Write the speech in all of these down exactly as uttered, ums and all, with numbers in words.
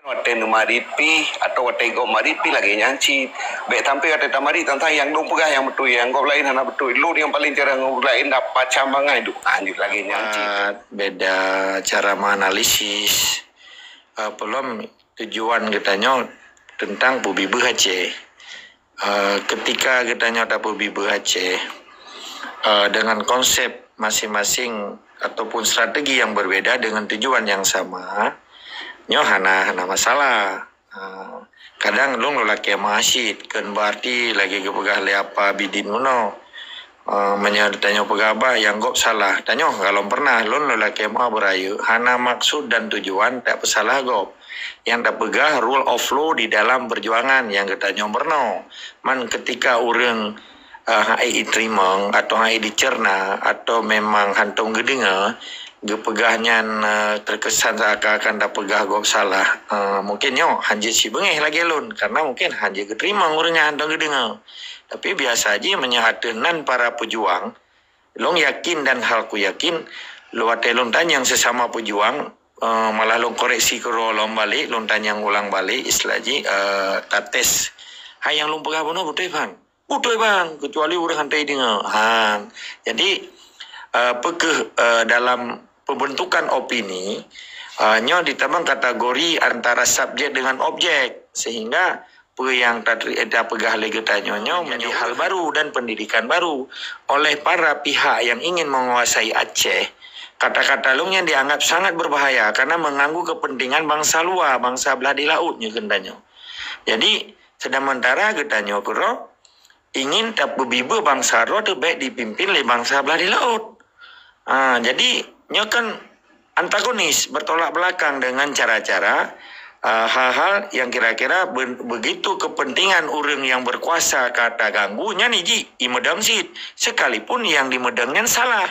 Watée neumarit pih, atawa watée gob marit pih lagée nyan cit. Bék sampoe watée tamarit tantang nyang dong peugah nyang beutôi, nyang gob laén hana beutôi. Lôn nyang paleng jarang ngon ureuëng laén dah pacam bangai duek. Lanjut lagée nyan cit. Beda cara menganalisis. Uh, pelom tujuan geutanyoe tentang peubibeuh Aceh. Uh, ketika geutanyoe tapeubibeuh Aceh, uh, dengan konsep masing-masing ataupun strategi yang berbeda dengan tujuan yang sama, nyoe hana, hana masalah. Uh, kadang lôn lôn lakée meuasyik, kon berarti lagée geupeugah lé apa bidin unoe. Uh, meunyoe tanyoe peugah bah nyang gob salah, tanyoe galom pernah lôn lôn lakée meuah beurayeuk, hana maksud dan tujuan tak peusalah gob. Nyang tapeugah rule of law di dalam perjuangan nyang geutanyoe meurunoe. Man ketika ureuëng uh, hai jiteurimong atau hai jicerna atau memang hántom geudeungoe, geupeugah nyan uh, terkesan seakan-akan tapeugah gob salah. Uh, mungkin nyoe hanjeuet sibeungéh lagée lôn karena mungkin hanjeuet geuteurimong ureuëng nyan hántom geudeungoe. Tapi biasa jih meunyoe ateueh nan para pejuang, lôn yakin dan hal ku yakin, lôn watée lôn tanyong sesama pejuang, uh, malah lôn koreksi keudroe lom balek, lôn tanyong ulang balek istilah jih uh, tates. Hai nyang lôn peugah bunoe beutôi bang. Beutôi bang, kecuali ureuëng hántom deungoe. Han. Jadi uh, peukeuh uh, dalam pembentukan opini uh, nyoe ditamong kategori antara subjek dengan objek sehingga peue nyang tapeugah lé geutanyoe nyoe menjadi hal baru dan pendidikan baru oleh para pihak yang ingin menguasai Aceh. Kata-kata lôn nyan dianggap sangat berbahaya karena mengganggu kepentingan bangsa luar, bangsa belah di laut nyoe geutanyoe. Jadi, sementara geutanyoe keudroe ingin tapeubibeuh bangsa droe teuh bék dipimpin lé bangsa belah di laut. Ha, jadi, nyoe kan antagonis, bertolak belakang dengan cara-cara uh, hal-hal yang kira-kira be- begitu kepentingan ureuëng yang berkuasa ka taganggu, nyan iji imeudong cit, sekalipun yang dimeudong nyan salah.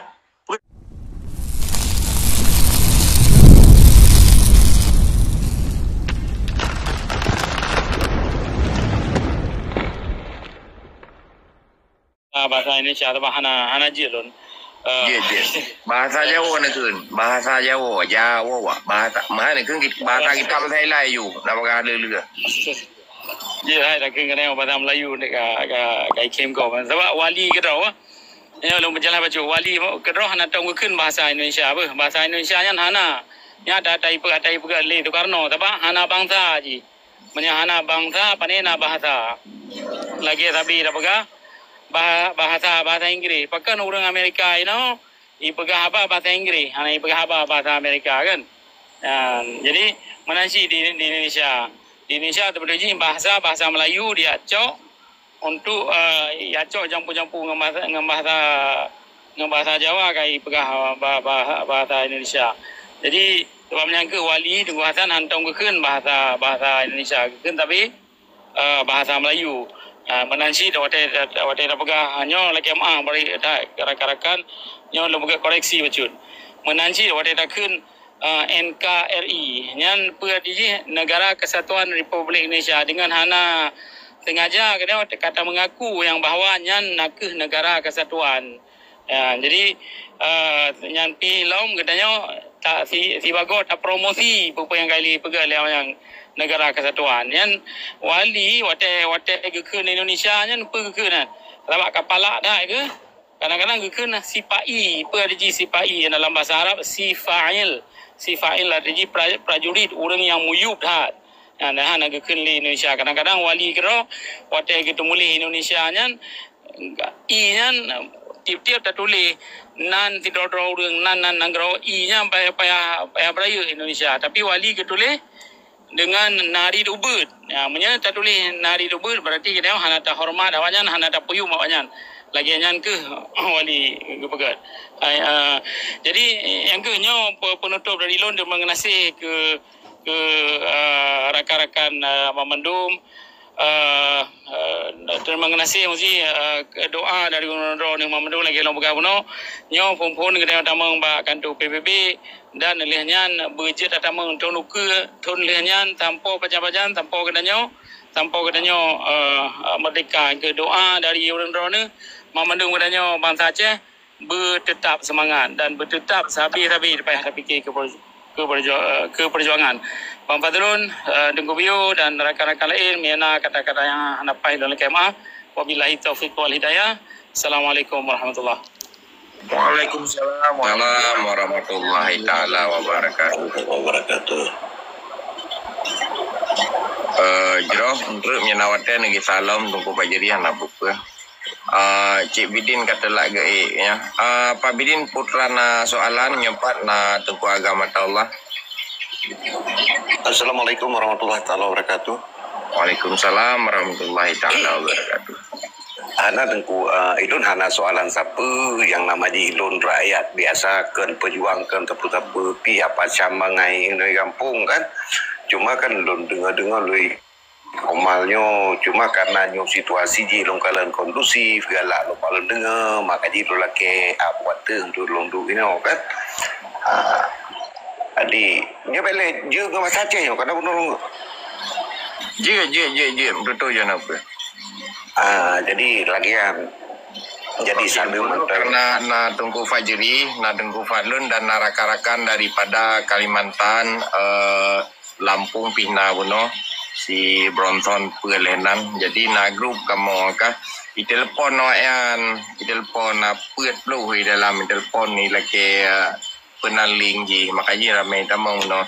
Ah, bahasa Indonesia tu hana hana jeuet lôn. Ah. Jeuet, jeuet. Bahasa Jawa ni kan. Bahasa Jawa, Jawa wak. Bahasa mana kan kita bahasa kita bahasa Thailand you. Nama kah ada juga. Jeuet hai tak kena bahasa Melayu ni ka ka ka ikhim kau. Sebab wali keudroe. Ya lôn berjalan baca wali keudroe hana tong geukheun bahasa Indonesia apa. Bahasa Indonesia nyan hana. Nya ada ada ipe ada ipe le Soekarno sebab hana bangsa ji. Meunyoe hana bangsa, pane na bahasa. Lagée sabe tapeugah bah- bahasa bahasa Inggris. Pakon ureuëng Amerika inoe ipeugah haba bahasa Inggris, hana ipeugah haba bahasa Amerika kan? Nah, jadi meunan cit di, di Indonesia. Di Indonesia teupeue jih bahasa bahasa Melayu diacok untuk uh, ya cok jampu-jampu ngon bahasa ngon bahasa ngon bahasa Jawa kai peugah bahasa Indonesia. Jadi sebab menyangka wali Teungku Hasan hantong geukheun bahasa bahasa Indonesia geukheun tapi uh, bahasa Melayu. Uh, meunan cit watée watée tapeugah nyoe lakée meuah bari rakan-rakan nyoe leupeugah koreksi bacut. Meunan cit watée takheun uh, N K R I. Nyan peue arti jih Negara Kesatuan Republik Indonesia dengan hana sengaja kata kata mengaku yang bahwa nyan nakeuh negara kesatuan. Ya, jadi uh, nyan pi lom geutanyoe tak si sibagoe tak promosi peue yang kali peugah lé yang negara kesatuan. Nyan wali watée watée geukheun Indonesia nyan peue geukheun nyan. Sabab kapala dah ke Kadang-kadang geukheun sipai, peue arti jih sipai dalam bahasa Arab? Sifa'il. Sifa'il arti jih pra- prajurit, ureuëng nyang muyub that. Nah, nah, nah geukheun lé Indonesia. Kadang-kadang wali keudroe watée geuteumuléh Indonesia nyan, i nyan tiep-tiep tatuléh nan sidroe-droe ureuëng nan nan nanggroe i nyan payah payah payah beurayeuk Indonesia. Tapi wali geutuléh dengan narit ubeut. Ya, meunyoe tatuléh narit ubeut berarti kita hana tahormat awaknyan, hana tapuyum awaknyan. Lagée nyan keuh wali geupeugah. Hai, uh, jadi yang keuh nyoe pe- penutup dari lôn terima kasih ke ke uh, rakan-rakan uh, Mamandum. Uh, uh, terima kasih mesti uh, doa dari gubernur ni Mamandum lagi lom pegang bunoe. Nyoe phon-phon kita tamong bak kantor P B B. Dan lheueh nyan beujeuet tatamong thon ukeue, thon lheueh nyan sampoe pajan-pajan, sampoe geutanyoe, sampoe geutanyoe uh, merdeka. Keu doa dari ureuëng droeneuh, mamandum geutanyoe bansa Aceh beuteutap seumangat dan beuteutap sabe-sabe payah tapike keu ke perju- eh, ke perjuangan. Bang Fadlun, eh, Teungku Bio dan rakan-rakan lain, meunyo na kata-kata nyang hana paih lôn lakèe meu'ah. Wabillahi taufiq wal hidayah. Assalamualaikum warahmatullahi. Waalaikumsalam warahmatullahi taala wabarakatuh. Wabarakatuh. Eh, jroh, untuk meunyo na watèe neugi salam Teungku Fajri hana peue-peue. Ah, Cik Bidin ka teulak geuék, ya. Ah, Pak Bidin, putra na soalan, nyoe pat na Teungku Agam Ataullah. Assalamualaikum warahmatullahi taala wabarakatuh. Waalaikumsalam warahmatullahi taala wabarakatuh. Hana Teungku, ah, ilôn hana soalan sapeue, nyang nama jih ilôn rakyat biasa, kon peujuang, kon sapeue-sapeue, pih apa cam bangai di gampông kan. Cuma kan lôn deungoe-deungoe lé Komal nyoe, cuma karena nyoe situasi jih lôn kalon kondusif, galak lôn paleng deungoe, maka jih lôn lakèe ap watèe untuk lôn duek inoe kan. Ha. Jadi, nyoe bèk lé, jeuet ngon bahasa Aceh nyoe, karena bunoe lôn. Jeuet, jeuet, jeuet, jeuet, beutôi jeuet apa. Ah, jadi lagian. Jadi Okey, sambil dulu mantap. Karena na Teungku Fajri, na Teungku Fadlun dan na rakan-rakan daripada Kalimantan, eh, Lampung pih na bunoe, si Bronson peue lé nan. Jadi na grup kamoe ka itelepon awaknyan, itelepon na peuet ploh di dalam itelepon ni lakèe, eh, peunaling jih. Maka jih ramè tamong bunoe.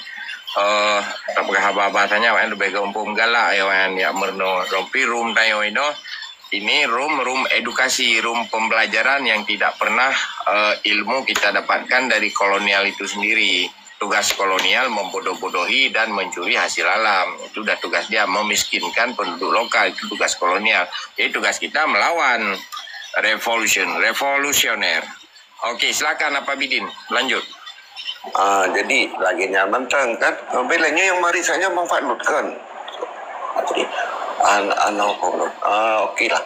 Eh, tapeugah haba-haba saja awaknyan leubeh geumpung galak ya awaknyan yak meurunoe rompi rum tayoe inoe. Ini room, room edukasi, room pembelajaran yang tidak pernah, eh, ilmu kita dapatkan dari kolonial itu sendiri. Tugas kolonial membodoh-bodohi dan mencuri hasil alam. Itu dah tugas dia, memiskinkan penduduk lokal. Itu tugas kolonial. Jadi tugas kita melawan revolution, revolusioner. Okey, silakan Apa Bidin, lanjut. Ah, jadi lagèe nyan mantong kan. Ah, bila nyoe nyang mari saja Bang Fadlun kan. Jadi, an-, anu, ah, okey lah.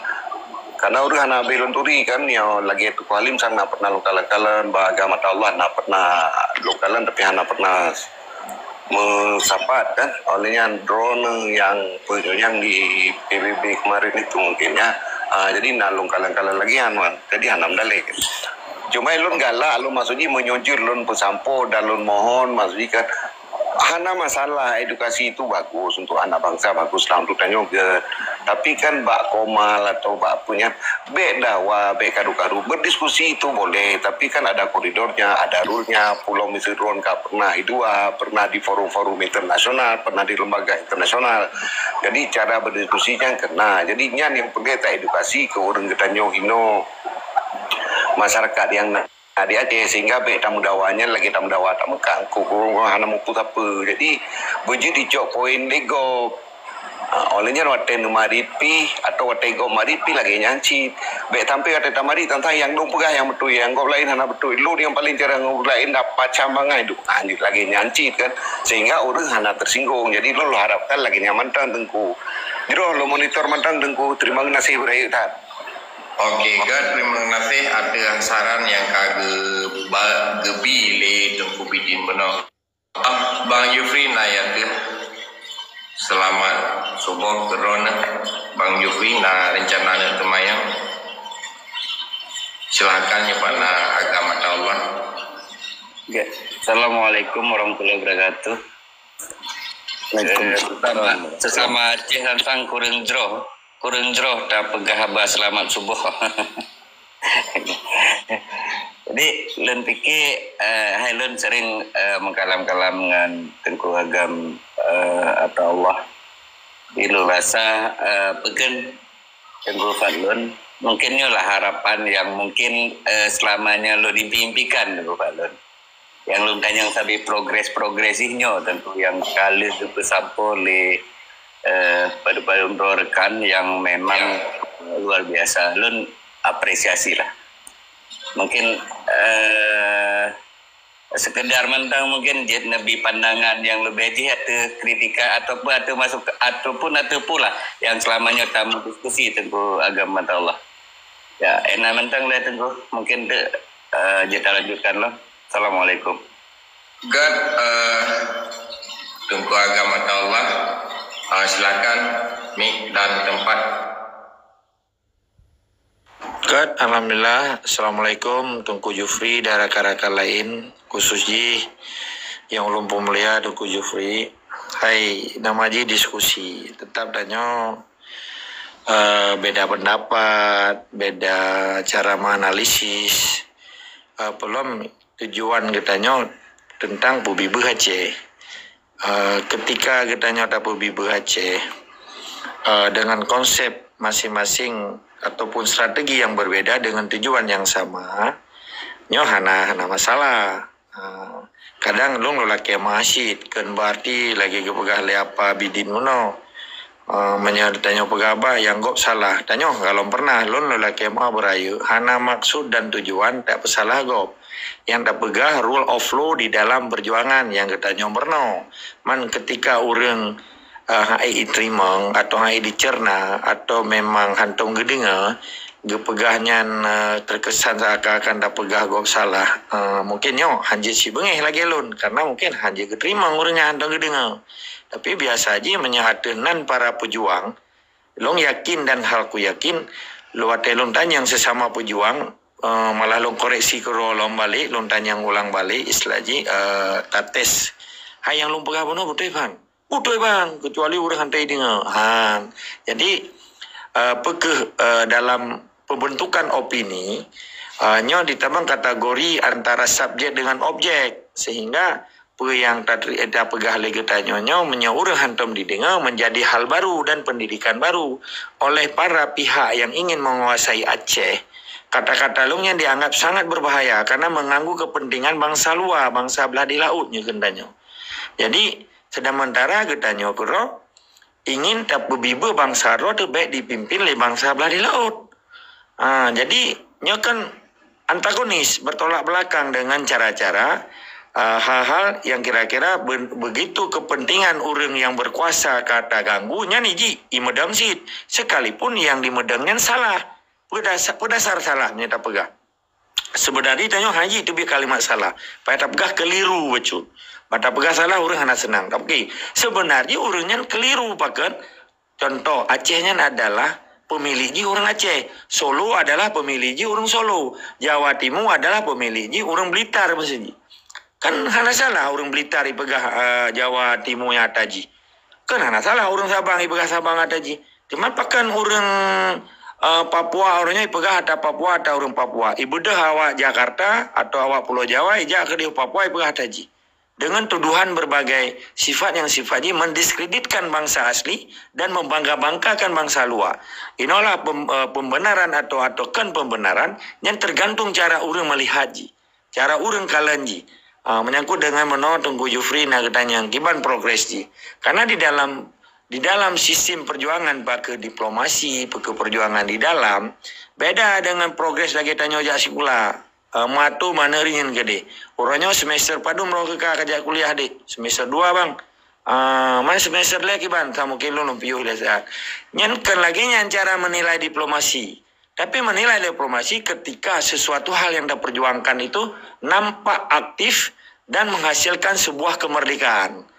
Karena ureueng hana abéh lôn turi kan, nyoe lagèe Teungku Halim sang na pernah lôn kalon-kalon, bak Agam Ataullah na pernah lôn kalon, tapi hana pernah meusapat kan. Oleh nyan droeneuh nyang peunyoe nyang di P B B kemarin itu mungkin ya. Ah, jadi na lôn kalon-kalon lagèe nyan wan. Jadi hana meudaleh. Cuma lôn galak, lôn maksud jih meunyoe jeuet lôn peusampoe dan lôn mohon, maksud jih kan hana masalah, edukasi itu bagus untuk anak bangsa, bagus lah untuk tanyoe gèt. Tapi kan bak Komal atau bak peue nyan, bèk dakwa, bèk karu-karu. Berdiskusi itu boleh, tapi kan ada koridornya, ada rule-nya. Pulo Miseue droen ka pernah di dua, pernah di forum-forum internasional, pernah di lembaga internasional. Jadi cara berdiskusi nyan kena. Jadi nyan nyang peureulèe taedukasi keu ureueng geutanyoe inoe, masyarakat nyang na di Aceh, sehingga bèk tameudawa nyan lagèe tameudawa tameuka keu ureueng hana muphom sapeue. Jadi beujeuet icok poin lé gob. Ha, oleh nyan watèe neumari pih atau watèe gob mari pih lagèe nyan cit. Bèk sampai watèe tamari teuntang nyang dong peugah nyang beutôi, nyang gob laén hana beutôi. Lôn nyang paleng cara ngon ureueng laén dah pacam bangai duek. Ha, lagèe nyan cit kan. Sehingga ureueng hana tersinggung. Jadi lôn harapkan lagèe nyan mantong Teungku. Jroh lôn monitor mantong Teungku. Terima kasih beurayeuk that. Okey, gèt, terima kasih atas saran nyang ka geuba-, geubi lé Teungku Bidin bunoe. Ah, Bang Yufri na ya keuh. Selamat suboh keu droeneuh. Bang Yufri na rencana neuk teumayang. Silakan nyoe pat na Agam Ataullah. Ya. Assalamualaikum warahmatullahi wabarakatuh. Waalaikumsalam. Eh, sesama, sesama Aceh sansang kureueng jroh. Kureueng jroh tapeugah haba seulamat suboh. Jadi, lôn pike, eh, hai lôn sering, eh, meukalam-kalam ngon Teungku Agam, eh, Ataullah. Di lôn rasa, eh, peugah Teungku Fadlun, mungkin nyoe lah harapan nyang mungkin, eh, seulama nyoe lôn impi-impikan Teungku Fadlun. Nyang lôn tanyong sabe progres-progres jih nyoe Teungku nyang ka lheueh geupeusampoe lé, eh, padum-padum droe rekan nyang memang luar biasa. Lôn apresiasi lah. Mungkin, eh, sekedar mantong mungkin jeuet neubi pandangan nyang leubeh jih ateueh kritika ataupun ateueh masuk ataupun ateueh pula nyang seulama nyoe tameudiskutasi Teungku Agam Ataullah. Ya, ena mantong lé Teungku. Mungkin tu, eh, jeuet talanjutkan lom. Assalamualaikum. Gèt, eh, Teungku Agam Ataullah, eh, silakan mic dan tempat. Gèt, alhamdulillah. Assalamualaikum Teungku Jufri dan rakan-rakan lain, khusus jih Nyang ulôn peumulia Teungku Jufri, hai nama jih diskusi. Tetap tanyoe, eh, beda pendapat, beda cara menganalisis. Eh, peulom tujuan geutanyoe teuntang peubibeuh Aceh. Eh, ketika geutanyoe tapeubibeuh Aceh, eh, dengan konsep masing-masing ataupun strategi yang berbeda dengan tujuan yang sama, nyoe hana, hana masalah. Ah, kadang lôn lôn lakée meuasyik, kön berarti lagée geupeugah lé apa bidin meunoe. Ah, meunyoe tanyoe peugah bah nyang gob salah, tanyoe galom pernah lôn lôn lakée meuah beurayeuk, hana maksud dan tujuan tapeusalah gob. Nyang tapeugah rule of law di dalam perjuangan nyang geutanyoe meurunoe. Man ketika ureuëng, ah, hai iteurimong atau hai dicerna atau memang hántom geudeungoe, geupeugah nyan, eh, teukesan seakan-akan tapeugah gob salah. Eh, mungkin nyoe hán jeuet sibeungéh lagée lôn, karena mungkin hán jeuet geuteurimong ureuëng nyan hántom geudeungoe. Tapi biasa jih meunyoe ateueh nan para peujuang, lôn yakin dan hal kuyakin, watée lôn tanyong sesama peujuang, eh, malah lôn koreksi keudroe lom balek, lôn tanyong ulang balek, istilah jih, eh, tates. Hai nyang lôn peugah bunoe beutôi, Fan? Beutôi bang, kecuali ureuëng hántom deungoe. Han. Jadi, eh, peukeuh, eh, dalam pembentukan opini, eh, nyoe ditamong kategori antara subjek dengan objek. Sehingga peue nyang tatri-, tapeugah lé geutanyoe nyoe, meunyoe ureuëng hántom dideungoe, menjadi hal baru dan pendidikan baru oleh para pihak yang ingin menguasai Aceh. Kata-kata lôn nyan dianggap sangat berbahaya karena mengganggu kepentingan bangsa luar, bangsa blah di laut nyoe geutanyoe. Jadi, seumeuntara geutanyoe keudroe ingin tapeubibeuh bangsa droe teuh bék dipimpin lé bangsa blah di laut. Ah, jadi, nyoe kan antagonis, bertolak belakang dengan cara-cara, ah, hal-hal yang kira-kira be-, begitu kepentingan ureuëng yang berkuasa ka taganggu, nyan iji, imeudong cit. Sekalipun yang dimeudong nyan salah. Peudasa-, peudasar salah nyoe tapeugah. Sebenarnya tanyoe hana jiteubiet kalimat salah. Payah tapeugah keliru bacut. Ban tapeugah salah ureuëng hana seunang. Tapi sebenarnya ureuëng nyan keliru pakon. Contoh, Aceh nyan adalah pemilik jih ureuëng Aceh. Solo adalah pemilik jih ureuëng Solo. Jawa Timur adalah pemilik jih ureuëng Blitar maksud jih. Kan hana salah ureuëng Blitar ipeugah, eh, Jawa Timur nyang ata jih. Kan hana salah ureuëng Sabang ipeugah Sabang ata jih. Cuma pakon ureuëng, eh, Papua, ureuëng nyan ipeugah ata Papua, ata ureuëng Papua. Ibeudôh awak Jakarta atau awak Pulo Jawa, ijak keudeh Papua, ipeugah ata jih. Dengan tuduhan berbagai sifat yang sifat jih mendiskreditkan bangsa asli dan membangga-banggakan bangsa luar. Inolah pem-, eh, pembenaran atau, atau kon pembenaran, nyan tergantung cara ureuëng melihat jih. Cara ureuëng kalon jih, ah, menyangkut dengan meunoe Teungku Jufri na geutanyong kiban progres jih. Karena di dalam, di dalam sistem perjuangan pakon diplomasi, pakon perjuangan di dalam, beda dengan progres lagée tanyoe jak sikula. Ah, meuatur maneuring nyan keudeh. Uroe nyoe semester padum droe ka, ka jak kuliah deh. Semester dua bang. Ah, man semester lhée kiban, sa mungkin lôn piôh lhée saat. Nyan kon lagée nyan cara menilai diplomasi. Tapi menilai diplomasi ketika sesuatu hal yang diperjuangkan itu nampak aktif dan menghasilkan sebuah kemerdekaan.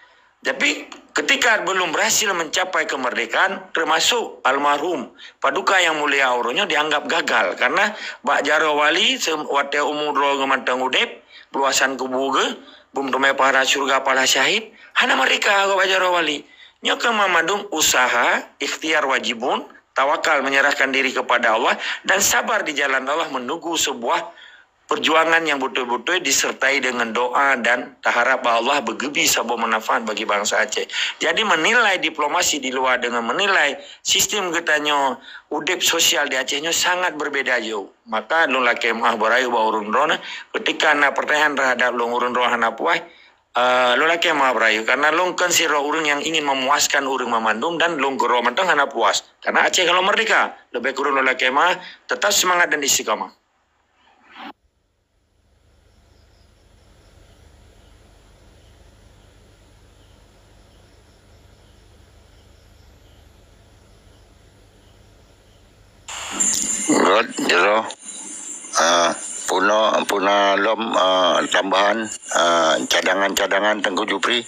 Tapi ketika belum berhasil mencapai kemerdekaan, termasuk almarhum Paduka Yang Mulia Uroe nyoe dianggap gagal karena bak jaroe wali se-, watée umu droe geuh mantong udeb, peuluwasan kubu geuh, bum teumé pahala syurga, pahala syahid, hana merdeka bak jaroe wali. Nyoe keuh mandum usaha, ikhtiar wajibun, tawakal, menyerahkan diri kepada Allah, dan sabar di jalan Allah menunggu sebuah perjuangan yang beutôi-beutôi disertai dengan doa dan taharap bahwa Allah beugeubri saboh manfaat bagi bangsa Aceh. Jadi menilai diplomasi di luar dengan menilai sistem geutanyoe udeb sosial di Aceh nyoe sangat berbeda jauh. Maka lôn lakée meuah beurayeuk bak ureuëng droeneuh, ketika na pertanyaan terhadap lôn ureuëng droe hana puas, eh, lôn lakée meuah beurayeuk karena lôn kon sidroe ureuëng yang ingin memuaskan ureuëng mamandum dan lôn keudroe mantong hana puas. Karena Aceh ka lheueh merdeka, leubeh kureueng lôn lakée meuah, tetap semangat dan istiqamah. Rot, jero. Ah, puna, puna lom, ah, tambahan, ah, cadangan-cadangan Teungku Jufri.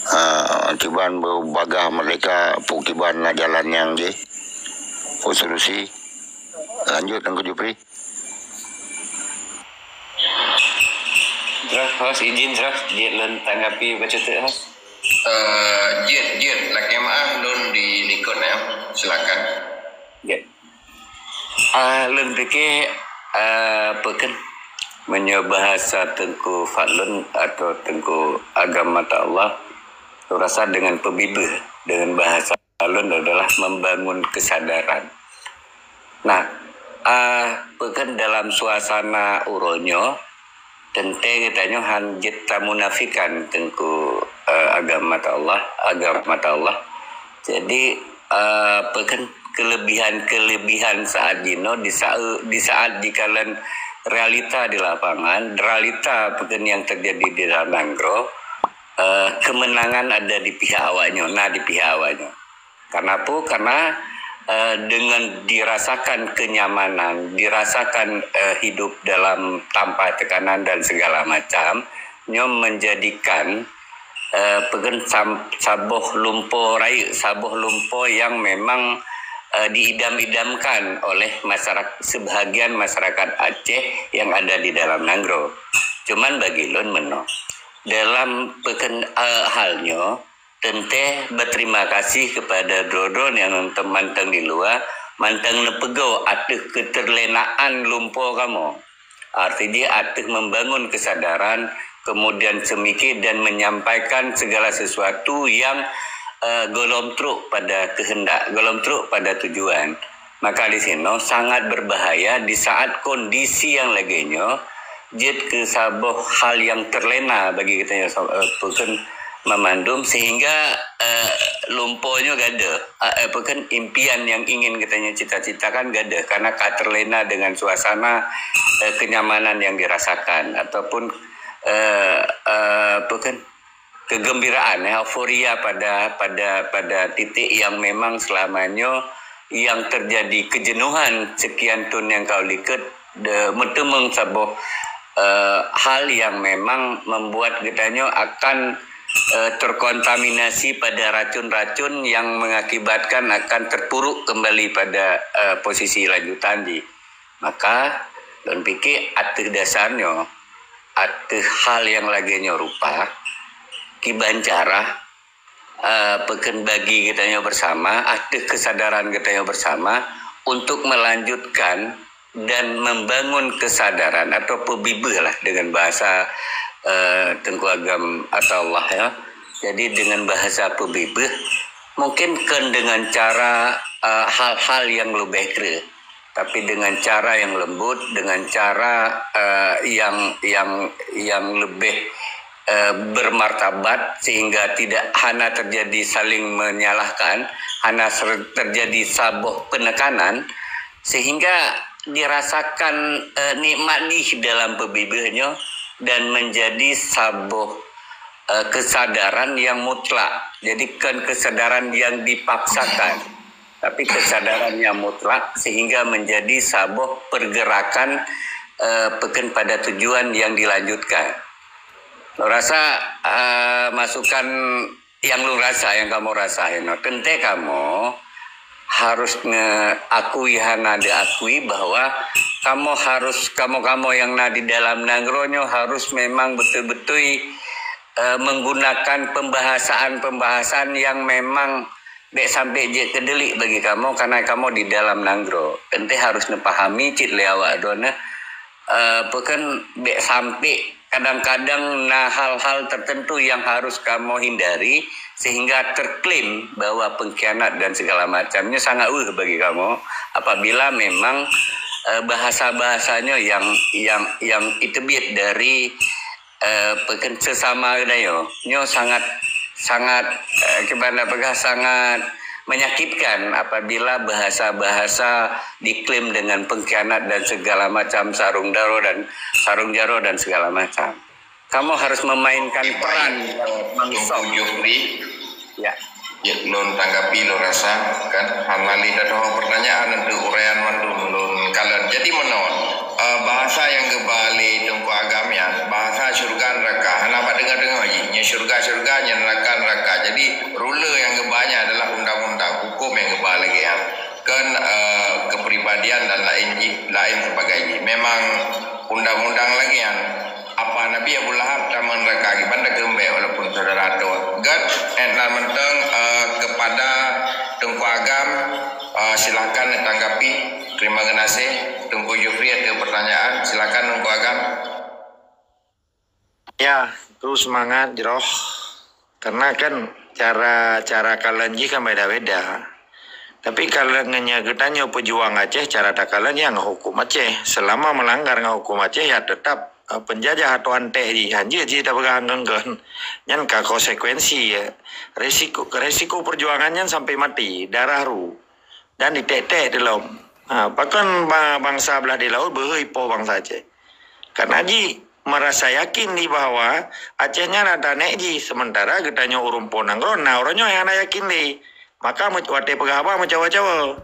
Ah, kiban beubagaih merdeka, peue kiban na jalan nyang jih. Peue solusi? Lanjut Teungku Jufri. Terus, host izin terus, jeuet lôn tanggapi bacut teuk, host. Uh, jeuet, jeuet, lakée meu'ah lôn di likot ya. Silakan. Jeuet. Ah, lôn pike, ah, peukeuh meunyoe bahasa Teungku Fadlun atau Teungku Agam Mata Allah, lôn rasa dengan peubibeue, dengan bahasa lôn adalah membangun kesadaran. Nah, ah, peukeuh dalam suasana uroe nyoe, teuntée geutanyoe han jeuet tamunafikan Teungku, eh, Agam Mata Allah, Agam Mata Allah. Jadi, eh, peukeuh kelebihan-kelebihan saat jinoe di saat, di saat jikalon realita di lapangan, realita peukeuh yang terjadi di dalam nanggroe, eh, kemenangan ada di pihak awaknyoe, na di pihak awaknyoe. Karena apa? Karena, eh, dengan dirasakan kenyamanan, dirasakan, eh, hidup dalam tanpa tekanan dan segala macam, nyoe menjadikan, eh, peukeuh sam-, saboh lumpo rayeuk, saboh lumpo yang memang, eh, diidam-idamkan oleh masyarakat, sebahagian masyarakat Aceh yang ada di dalam nanggroe. Cuman bagi lôn meunoe, dalam peukeuh, eh, hal nyoe, teuntée berterima kasih kepada droe-droe nyang mantong di luwa, mantong neupeugoe ateueh keuteurlenaan lumpo kamoe. Arti jih ateueh membangun kesadaran, kemudian seumiké dan menyampaikan segala sesuatu yang, eh, gohlom trok pada kehendak, gohlom trok pada tujuan. Maka di sinoe sangat berbahaya di saat kondisi yang lagée nyoe jeuet keu saboh hal yang terlena bagi geutanyoe sa-, eh, peukeuh mamandum, sehingga, eh, lumpo nyoe gadôh, eh, peukeuh impian yang ingin geutanyoe cita-citakan gadôh karena ka terlena dengan suasana, eh, kenyamanan yang dirasakan ataupun, eh, eh, peukeuh kegembiraan, euforia pada, pada, pada titik yang memang selama nyoe yang terjadi kejenuhan sekian thon nyang ka likot, de, meuteumeung saboh, eh, hal yang memang membuat geutanyoe akan, eh, terkontaminasi pada racun-racun yang mengakibatkan akan terpuruk kembali pada, eh, posisi lanjutan jih. Maka, lôn pike ateueh dasar nyoe, ateueh hal yang lagée nyoe rupa, kiban cara, eh, peukeuh bagi geutanyoe bersama, ateueh kesadaran geutanyoe bersama untuk melanjutkan dan membangun kesadaran atau peubibeue lah dengan bahasa, eh, Teungku Agam Mata Allah ya. Jadi dengan bahasa peubibeue, mungkin kon dengan cara, eh, hal-hal yang leubeh kreueh, tapi dengan cara yang lembut, dengan cara, eh, yang, yang, yang lebih, eh, bermartabat sehingga tidak hana terjadi saling menyalahkan, hana ser-, terjadi saboh penekanan, sehingga dirasakan, eh, nikmat jih dalam peubibeue nyoe dan menjadi saboh, eh, kesadaran yang mutlak. Jadi kon kesadaran yang dipaksakan, tapi kesadaran yang mutlak sehingga menjadi saboh pergerakan, eh, peukeuh pada tujuan yang dilanjutkan. Lôn rasa, eh, masukan nyang lôn rasa, nyang kamoe rasa inoe, teuntée kamoe harus nge-, akui hana diakui bahwa kamoe harus, kamoe-kamoe nyang na di dalam nanggroe nyoe harus memang beutôi-beutôi, eh, menggunakan pembahasaan-pembahasaan yang memang bék sampai jeuet keu delik bagi kamoe, karena kamoe di dalam nanggroe. Teuntée harus neupahami cit lé awak droeneuh, eh, peukeuh bék sampai kadang-kadang na hal-hal tertentu yang harus kamoe hindari sehingga terklaim bahwa pengkhianat dan segala macam nyoe sangat weueh bagi kamoe apabila memang, eh, bahasa-bahasa nyoe yang, yang, yang iteubiet dari, eh, peukeuh sesama geutanyoe. Nyoe sangat, sangat, eh, kiban peugah, sangat menyakitkan apabila bahasa-bahasa diklaim dengan pengkhianat dan segala macam sarong jaroe dan, sarong jaroe dan segala macam. Kamoe harus memainkan peran, eh, Bang Sok. Teungku Jufri. Ya. Ya, lôn tanggapi, lôn rasa kan hana lé tateupeue pertanyaan untuk uraian mandum lôn kalon. Jadi meunoe, eh, bahasa nyang geuba lé Teungku Agam nyan, bahasa syurga neraka. Hana bak deungoe-deungoe jih. Nyang syurga-syurga, nyang neraka-neraka. Jadi rule nyang geuba nyan adalah undang-undang, hukum nyang geuba lagée nyan. Kon, eh, kepribadian dan lain jih, lain sebagainya. Memang undang-undang lagée nyan Apa Nabi Abu Lahab tamong neuraka kiban takeumbek walaupun saudara tua. Gèt, eh, na mantong, eh, kepada Teungku Agam, eh, silahkan ditanggapi. Terima kasih. Teungku Jufri ada pertanyaan, silahkan Teungku Agam. Ya, terus semangat jroh. Karena kan cara, cara kalon jih kan beda-beda. Tapi kalau ngeunyoe geutanyoe peujuang Aceh, cara takalon ya ngon hukum Aceh. Selama melanggar ngon hukum Aceh, ya tetap, eh, penjajah atau antek jih. Hanjeuet jih tapeugah anggon-anggon. Nyan ka konsekuensi ya. Resiko, resiko perjuangan nyan sampai mati, darah ru. Dan ditek-tek dilom. Ha, pakon ba-, bangsa blah di laôt beuhôi poh bangsa Aceh. Karena jih merasa yakin di bahwa Aceh nyan ada nek jih, sementara geutanyoe ureuëng po nanggroe na uroe nyoe nyang hana yakin deh. Maka meuc-, watèe peugah haba meucawa-cawa.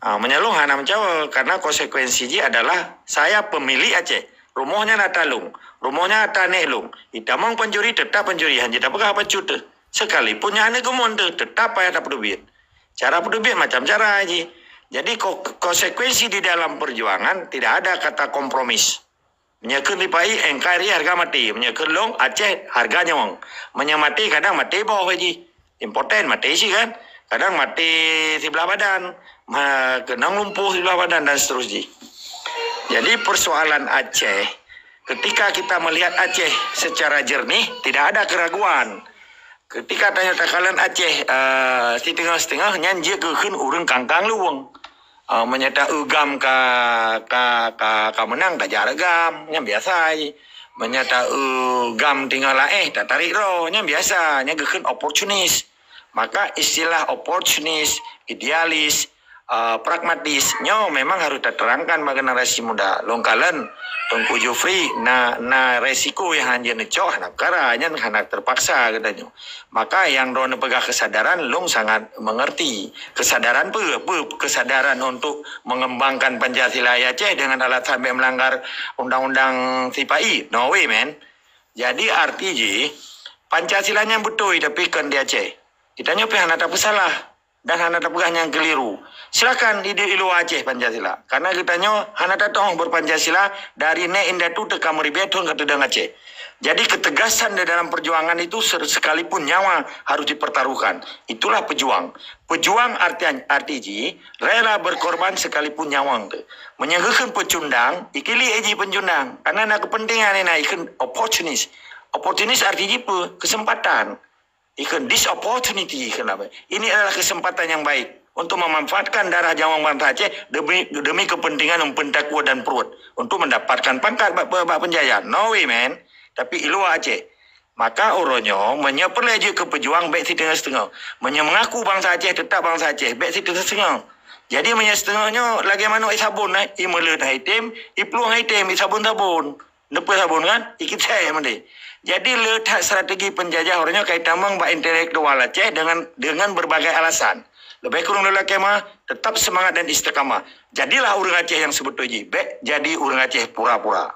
Ha, meunyoe lôn hana meucawa, karena konsekuensi jih adalah saya pemilik Aceh. Rumoh nyan ata lôn, rumoh nyan ata nek lôn. Itamong pencuri tetap pencuri, hanjeuet tapeugah apa cut teuh. Sekalipun nyan hana geumon teuh, tetap payah tapeuteubiet. Cara peuteubiet macam cara jih. Jadi ko-, konsekuensi di dalam perjuangan tidak ada kata kompromis. Meunyoe kheun sipa-i, N K R I harga maté. Meunyoe kheun lôn, Aceh harga nyawöng. Meunyoe maté, kadang maté boh jih. Impoten maté cit kan. Kadang maté siblah badan. Ma-, keunong lumpuh siblah badan dan seterus jih. Jadi persoalan Aceh, ketika kita melihat Aceh secara jernih, tidak ada keraguan. Ketika tanyoe takalon Aceh, eh, siteungoh-siteungoh, nyan jeuet keu kheun ureuëng kangkang luweueng. Ah, meunyoe ta-eu GAM ka, ka, ka, ka meunang, tajak rot GAM, nyan biasa jih. Meunyoe ta-eu GAM teungoh laéh, tatarék droe, nyan biasa, nyan geukheun oportunis. Maka istilah oportunis, idealis, ah, pragmatis, nyoe memang harus taterangkan bak generasi muda. Lôn kalon, Teungku Jufri na, na resiko nyang hanjeuet neucok, hana peukara, nyan hana terpaksa geutanyoe. Maka nyang droeneuh peugah kesadaran, lôn sangat mengerti. Kesadaran peue? Peue kesadaran untuk mengembangkan Pancasila di Aceh dengan alasan bèk melanggar undang-undang sipa-i? No way, man. Jadi, arti jih, Pancasila nyan beutôi, tapi kon di Aceh. Geutanyoe pih hana tapeusalah dan hana tapeugah nyang keliru. Silakan hidup di luwa Aceh Pancasila. Karena geutanyoe hana tatu'oh berpancasila dari nèk indatu teuka meuribèe thon ka teudong Aceh. Jadi ketegasan di dalam perjuangan itu ser-, sekalipun nyawa harus dipertaruhkan. Itulah pejuang. Pejuang arti, arti jih rela berkorban sekalipun nyawöng teuh. Meunyoe geukheun peucundang, ikili jih peucundang. Karena na kepentingan na ikheun oportunis. Oportunis arti jih peue? Kesempatan. Ikheun this opportunity, ikheun apa? Ini adalah kesempatan yang baik untuk memanfaatkan darah nyawöng bangsa Aceh demi, demi kepentingan mempeuntakwa dan pruet untuk mendapatkan pangkat bak, bak, bak penjajah. No way, man. Tapi di luwa Aceh. Maka uroe nyoe, meunyoe peureulèe jeuet keu peujuang, bèk siteungoh-siteungoh. Meunyoe mengaku bangsa Aceh, tetap bangsa Aceh, bèk siteungoh-siteungoh. Jadi, meunyoe siteungoh nyoe lagèe manok i sabon, eh, i meuleuet hai tem, i plueng hai tem, i sabon-sabon. Neupeu sabon kan? Ikit saya mende. Jadi le that strategi penjajah uroe nyoe ka itamong bak intelektual Aceh dengan, dengan berbagai alasan. Lebih kurang lelaki mah tetap semangat dan istiqamah. Jadilah ureuëng Aceh yang sebetul jih. Bèk jadi ureuëng Aceh pura-pura.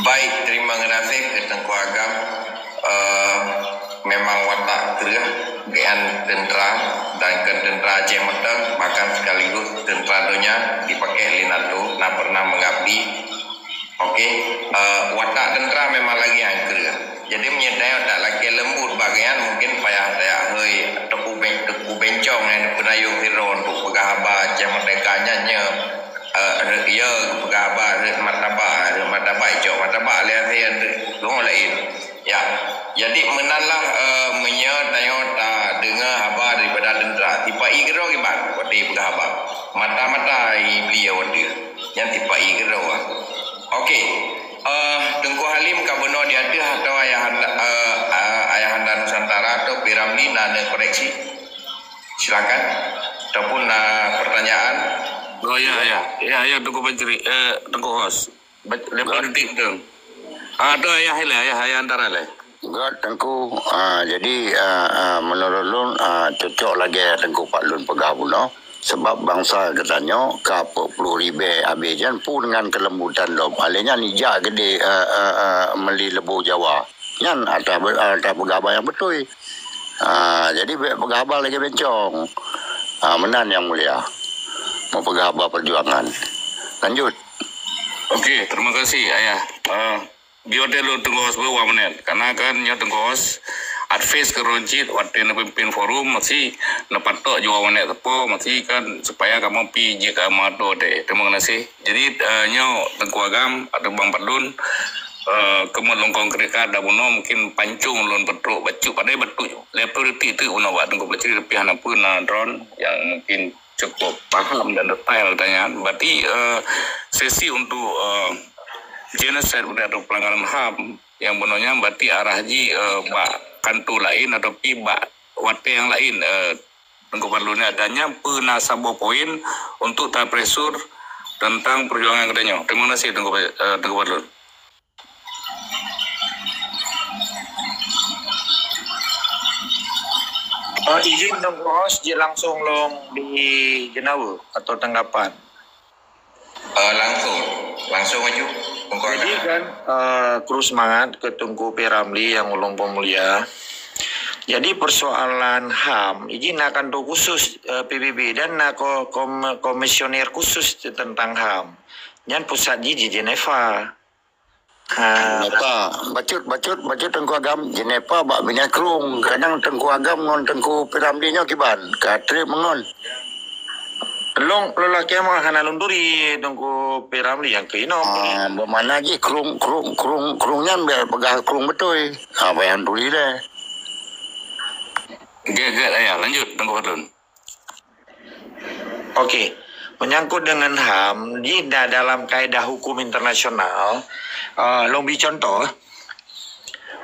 Baik, terima kasih ke Teungku Agam. Eh, memang watak kreueh geuan tentera dan kon tentera Aceh mantong, bahkan sekaligus tentera donya dipakai lé NATO, na pernah mengabdi. Okey, eh, watak tentera memang lagèe nyan kreueh. Jadi meunyoe tanyoe tak lakèe leumbut bak geuan, mungkin payah tajak hôi Teungku Ben-, Teungku Bencong nyang peunayoh sidroe untuk peugah haba Aceh Merdeka nyan nyoe. Eh, rhot, ya, peugah haba rhot martabak, rhot martabak, icok martabak lé akhé, rhot laén. Ya. Jadi meunanlah, eh, meunyoe tanyoe tadeungoe haba daripada tentera, sipa-i keudroe kiban watèe peugah haba. Mata-mata i beliau watèe. Nyan sipa-i keudroe. Okey. Eh, Teungku Halim ka bunoe di ateueh atau Ayahanda, eh, eh, Ayahanda Nusantara atau P Ramli na neukoreksi? Silakan. Ataupun na pertanyaan? Oh, ya, ya. Ya, ya, Teungku Menteri. Eh, Teungku Host. Baik, lima detik tu. Ah, tu Ayah ilèe, Ayah, Ayah Antara ilèe. Gèt Teungku, ah, jadi, ah, ah, menurut lôn, ah, cocok lagèe Teungku Pak Lôn peugah bunoe. Sebab bangsa geutanyoe ka peuet ploh ribèe abéh nyan peue deungon keulembutan lom. Alèh nyan ijak geudeh, eh, eh, eh, meuli leubô Jawa. Nyan ata be-, ata peugah haba nyang beutôi. Ah, jadi bèk peugah haba lagèe bencong. Ah, meunan Yang Mulia. Meupeugah haba perjuangan. Lanjut. Okey, terima kasih, Ayah. Ah, Biar teh lôn Teungku Hos beuwa menit. Karena kan nyoe Teungku Hos advice keu droen cit watèe neupimpin forum, masih neupatok jua menit teupeu, masih kan supaya kamoe pi jeuet keu mato deh. Terima kasih. Jadi, eh, nyoe Teungku Agam atau Bang Padun, eh, keumeung lôn konkret ka ada bunoe mungkin pancung lôn peutrok bacut padai bacut. Lé prioriti tu bunoe bak Teungku Peucri, tapi hana peue na droen yang mungkin cukup paham dan detail tanya. Berarti, eh, sesi untuk, eh, genocide atau pelanggaran HAM yang bunoe nyan berarti arah jih, eh, bak kanto laén atau pi bak watèe nyang laén, eh, Teungku Fadlun, dan nyan peue na saboh poin untuk tapresur tentang perjuangan geutanyoe. Terima kasih Teungku, eh, Teungku Fadlun. Eh, izin Teungku Hos, jeuet langsung lôn di Jenawa atau tanggapan. Eh, langsung, langsung aju. Teungku Agam. Jadi kan, eh, kru semangat keu Teungku P Ramli nyang ulôn peumulia. Jadi persoalan HAM, izin na kanto khusus, eh, P B B dan na ko-, kom-, komisioner khusus tentang HAM. Nyan pusat jih di Jenewa. Ah, Jenewa. Bacut, bacut, bacut Teungku Agam. Jenewa bak binéh krueng. Kadang Teungku Agam ngon Teungku P Ramli nyoe kiban. Ka trép meungon. Lôn, lôn lakèe mah hana lôn turi Teungku P Ramli nyang keu inong. Ah, bak mana jih krueng, krueng, krueng, krueng nyan biar peugah krueng beutôi. Ah, payah turi lé. Gèt, gèt, ayah. Lanjut, Teungku Fadlun. Okey, menyangkut dengan HAM, di da-, dalam kaedah hukum internasional, eh, lôn bri contoh,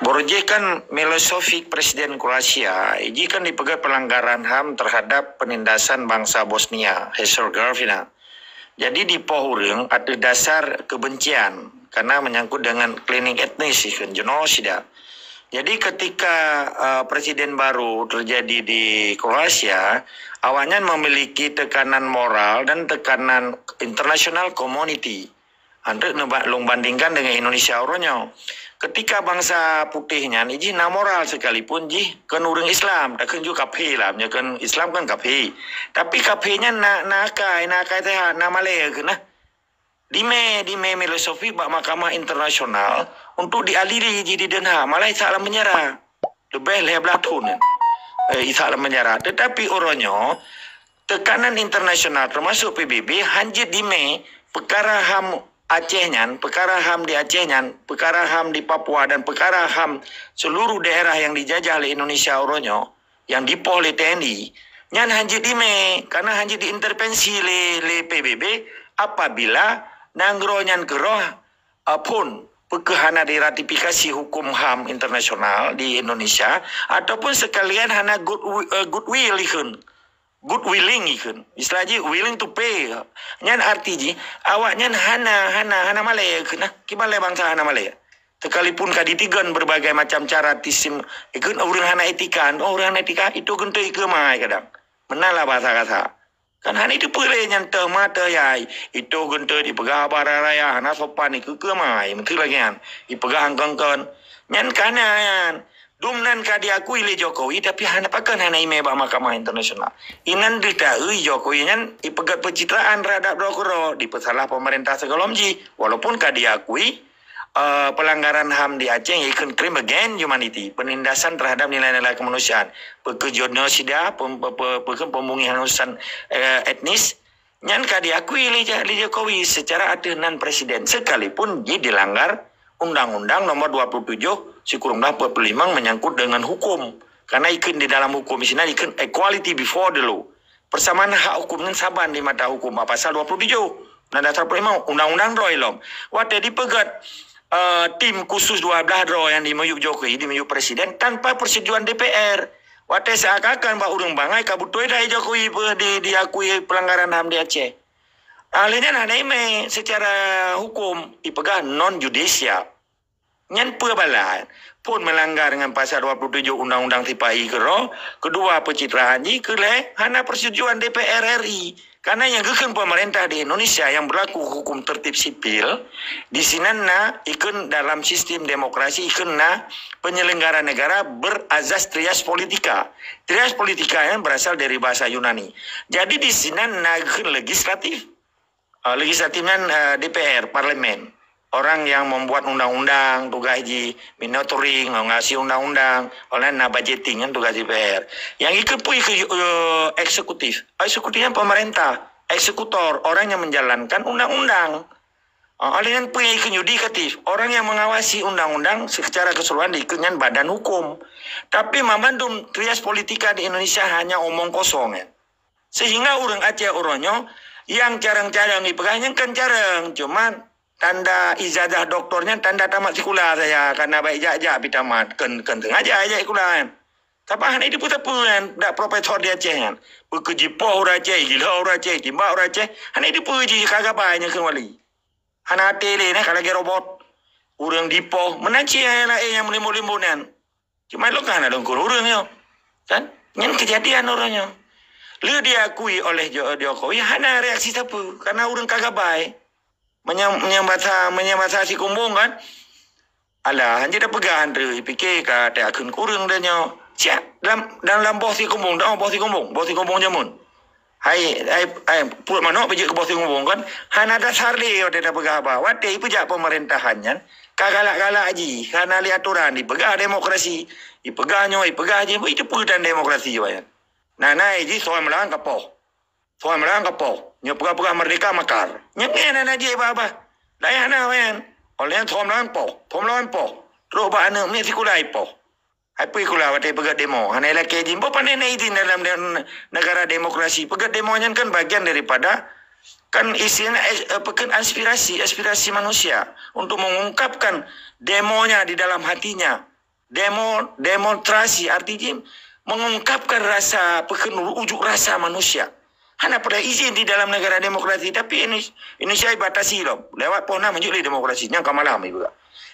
baroe jih kan Milosevic, Presiden Kroasia, jih kan dipeugèt pelanggaran HAM terhadap penindasan bangsa Bosnia Herzegovina. Jadi dipoh ureueng ateueh dasar kebencian karena menyangkut dengan cleansing etnis, genosida. Jadi ketika, eh, presiden baru terjadi di Kroasia, awaknyan memiliki tekanan moral dan tekanan international community. Anteuk neuba-, lôn bandingkan dengan Indonesia uroe nyoe. Ketika bangsa putih nyan, jih na moral sekalipun jih keu ureueng Islam, takheun ju kafé lah, meunyoe kheun Islam kan kafé. Tapi kafé nyan na, na akai, na akai teuhat, na malèe keuh nah. Dimè, dimè Milosevic bak mahkamah internasional untuk diadili jih di Den Haag, malah jisak lam penjara. Leubeh lhèe blah thôn, eh, jisak lam penjara. Tetapi uroe nyoe, tekanan internasional termasuk P B B hanjeuet dimè peukara HAM Aceh nyan, peukara HAM di Aceh nyan, peukara HAM di Papua dan peukara HAM seluruh daerah yang dijajah lé Indonesia uroe nyoe nyang dipoh lé T N I, nyan hanjeuet dimè, karena hanjeuet diintervensi lé, lé P B B apabila nanggroe nyan keudroe, eh, phôn, peu kheueh hana diratifikasi hukum HAM internasional di Indonesia, ataupun sekalian hana good wi-, eh, goodwill ikheun. Good willing ikheun. Istilah jih willing to pay. Nyan arti jih, awaknyan hana, hana, hana malèe ikheun nah. Kiban lé bangsa hana malèe. Sekalipun ka ditigon berbagai macam cara tisim, ikheun ureueng hana etika, oh, ureueng hana etika, itu geuntôi ikheun mai kadang. Meunan lah bahasa kasa. Kan hana itu peulé nyan teuh ma teuh yai. Itu geuntôi dipeugah haba raya, hana sopan ikheun keu mai. Meuntri lagèe nyan. Dipeugah angkon-angkon. Nyan kana nyan. Dum nan ka diakui lé Jokowi, tapi hana pakon hana imè bak mahkamah internasional. Inan deuh taeu Jokowi nyan ipeugèt pencitraan terhadap droe keudroe, dipeusalah pemerintah sigohlom jih, walaupun ka diakui, eh, pelanggaran HAM di Aceh, ikheun crime against humanity, penindasan terhadap nilai-nilai kemanusiaan, peukeuh genosida, pem-, pe-, pe-, peukeuh pembunuhan urusan, eh, etnis, nyan ka diakui lé Ja-, lé Jokowi secara ateueh nan presiden, sekalipun jih dilanggar Undang-Undang Nomor dua puluh tujuh sikureueng blah empat puluh lima menyangkut dengan hukum. Karena ikheun di dalam hukum sinan ikheun equality before the law. Persamaan hak hukum nyan saban di mata hukum, pasal dua puluh tujuh, Undang Dasar empat puluh lima, undang-undang droe lom. Watèe dipeugèt, eh, tim khusus dua blah droe nyang dimiyueb Jokowi, dimiyueb presiden tanpa persetujuan D P R. Watèe seakan-akan bak ureueng bangai ka beutôi dah Jokowi pe-, di-, diakui pelanggaran HAM di Aceh. Ahli nyan hana imè secara hukum, ipeugah non judicial. Nyan peue bala? Phôn meulanggar ngon pasal dua puluh tujuh Undang-Undang Sipahi keudroe, keudua peucitraan jih, keulhèe hana persetujuan D P R R I. Karena nyang geukheun pemerintah di Indonesia yang berlaku hukum tertib sipil, di sinan na ikheun dalam sistem demokrasi ikheun na penyelenggara negara berazas trias politika. Trias politika nyan berasal dari bahasa Yunani. Jadi di sinan na geukheun legislatif. Ah, legislatif nyan, eh, D P R, parlemen. Orang yang membuat undang-undang tugas jih, monitoring, mengawasi undang-undang, orang na budgeting kan tugas D P R. Yang ikut pun ikut eh, eksekutif. Eksekutif kan pemerintah, eksekutor, orang yang menjalankan undang-undang. Ah, oleh nyan pun ikut yudikatif, orang yang mengawasi undang-undang secara keseluruhan diikut nyan badan hukum. Tapi mamandum trias politika di Indonesia hanya omong kosong ya. Sehingga ureuëng Aceh uroe nyoe yang carang-carang dipeugah nyan kan carang, cuma tanda ijazah doktor nyan tanda tamat sikula saja, karena baik jak-jak pi tamat, kan kan sengaja jak sikula kan. Tapi hana itu pun siapa kan, dak profesor di Aceh kan. Peukeujipoh ureuëng Aceh, gila ureuëng Aceh, timbak ureuëng Aceh, hana itu pun ji ka gabai nyan keuwali. Hana até lé nah ka lagée robot. Ureuëng dipoh, meunan cit laén nyang meulimbon-limbon nyan. Cuma lôn ka hana lôn kureueng nyoe. Kan? Nyan kejadian ureuëng nyoe. Le diakui oleh Jo- Jokowi hana reaksi sapeue karena ureuëng ka gabai. Menyang menyang basa menyang basa sikumbong kan. Alah, hana dah peugah Andre, pike ka tak akhun kureueng dah nyoe. Siap dalam dalam boh sikumbong, dah boh sikumbong, boh sikumbong jamun. Hai, hai, hai, puruet manok pijak keu boh singubong kan. Hana dasar lé watée tapeugah haba. Watée ipeujak pemerintahan nyan, ka galak-galak ji, hana lé aturan, ipeugah demokrasi, ipeugah nyoe, ipeugah ji, itu peue dan demokrasi wayan. Nah, nah, ji soal meulang kapoh. Soal meulang kapoh. Nyoe peugah-peugah merdeka makar. Nyang nyan hana ji bah-bah. Dayah na wayan. Oleh nyan soal meulang poh, soal meulang poh. Terus bak aneuk miet sikula ipoh. Hai peue sikula watée peugét demo, hana ilakée jih. Boh pandai na izin dalam de- negara demokrasi. Peugét demo nyan kan bagian daripada kan isinya eh, apa kan aspirasi, aspirasi manusia untuk mengungkapkan demonya di dalam hatinya. Demo, demonstrasi arti jih mengungkapkan rasa pekan ujuk rasa manusia. Hana peureulée izin di dalam negara demokrasi, tapi Indonesia dibatasi lom. Lewat poh na meunyoe lé demokrasi, nyang ka malam ibu.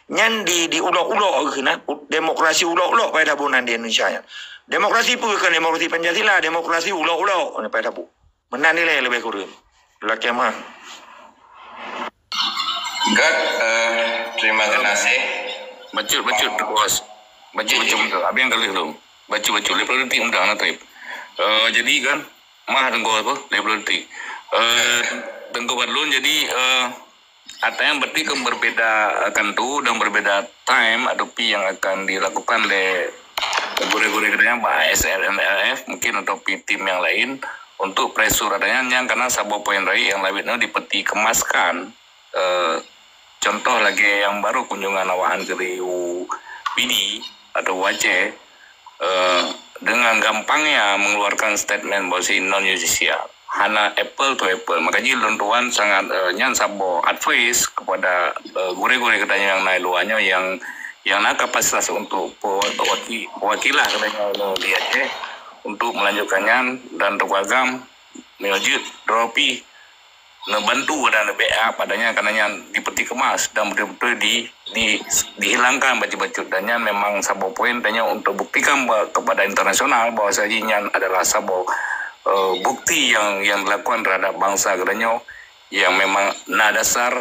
Nyan di di ulok-ulok keunan, demokrasi ulok-ulok pada bunan di Indonesia nyan. Demokrasi peue kan demokrasi Pancasila, demokrasi ulok-ulok pada bu. Meunan nilai lebih kurang. Laki mah. Gak, eh, terima kasih. Bacut, bacut, bos. Bacut, bacut, bacut. Abang kali tu. Bacut, bacut. Lima puluh detik mudah nak trip. Eh, jadi kan, mah tengok apa? Lima puluh detik. Eh, tengok buat lun jadi eh, Artinya berarti kan berbeda akan tu dan berbeda time atau pi yang akan dilakukan oleh gurée-gurée katanya A S R N L F mungkin atau pi tim yang lain untuk pressure adanya yang karena saboh poin raya yang lawit itu dipeti kemaskan eh, contoh lagi yang baru kunjungan awak Andri u Pidi atau u Aceh eh, dengan gampangnya mengeluarkan statement bahwa si non justisia hana apple to apple. Makanya lôn tuan sangat eh, nyan saboh advice kepada eh, gurée-gurée katanya yang naik luar nyoe yang yang na kapasitas untuk pewaki- pewakilah katanya di Aceh untuk melanjutkan nyan dan Teungku Agam menyujut dropi neubantu dan backup adanya karena nyan dipeti kemas dan betul-betul di, di dihilangkan bacut-bacut dan nyan memang saboh poin tanya untuk buktikan ba- kepada internasional bahwa saji nyan adalah saboh uh, bukti yang yang dilakukan terhadap bangsa geutanyoe yang memang na dasar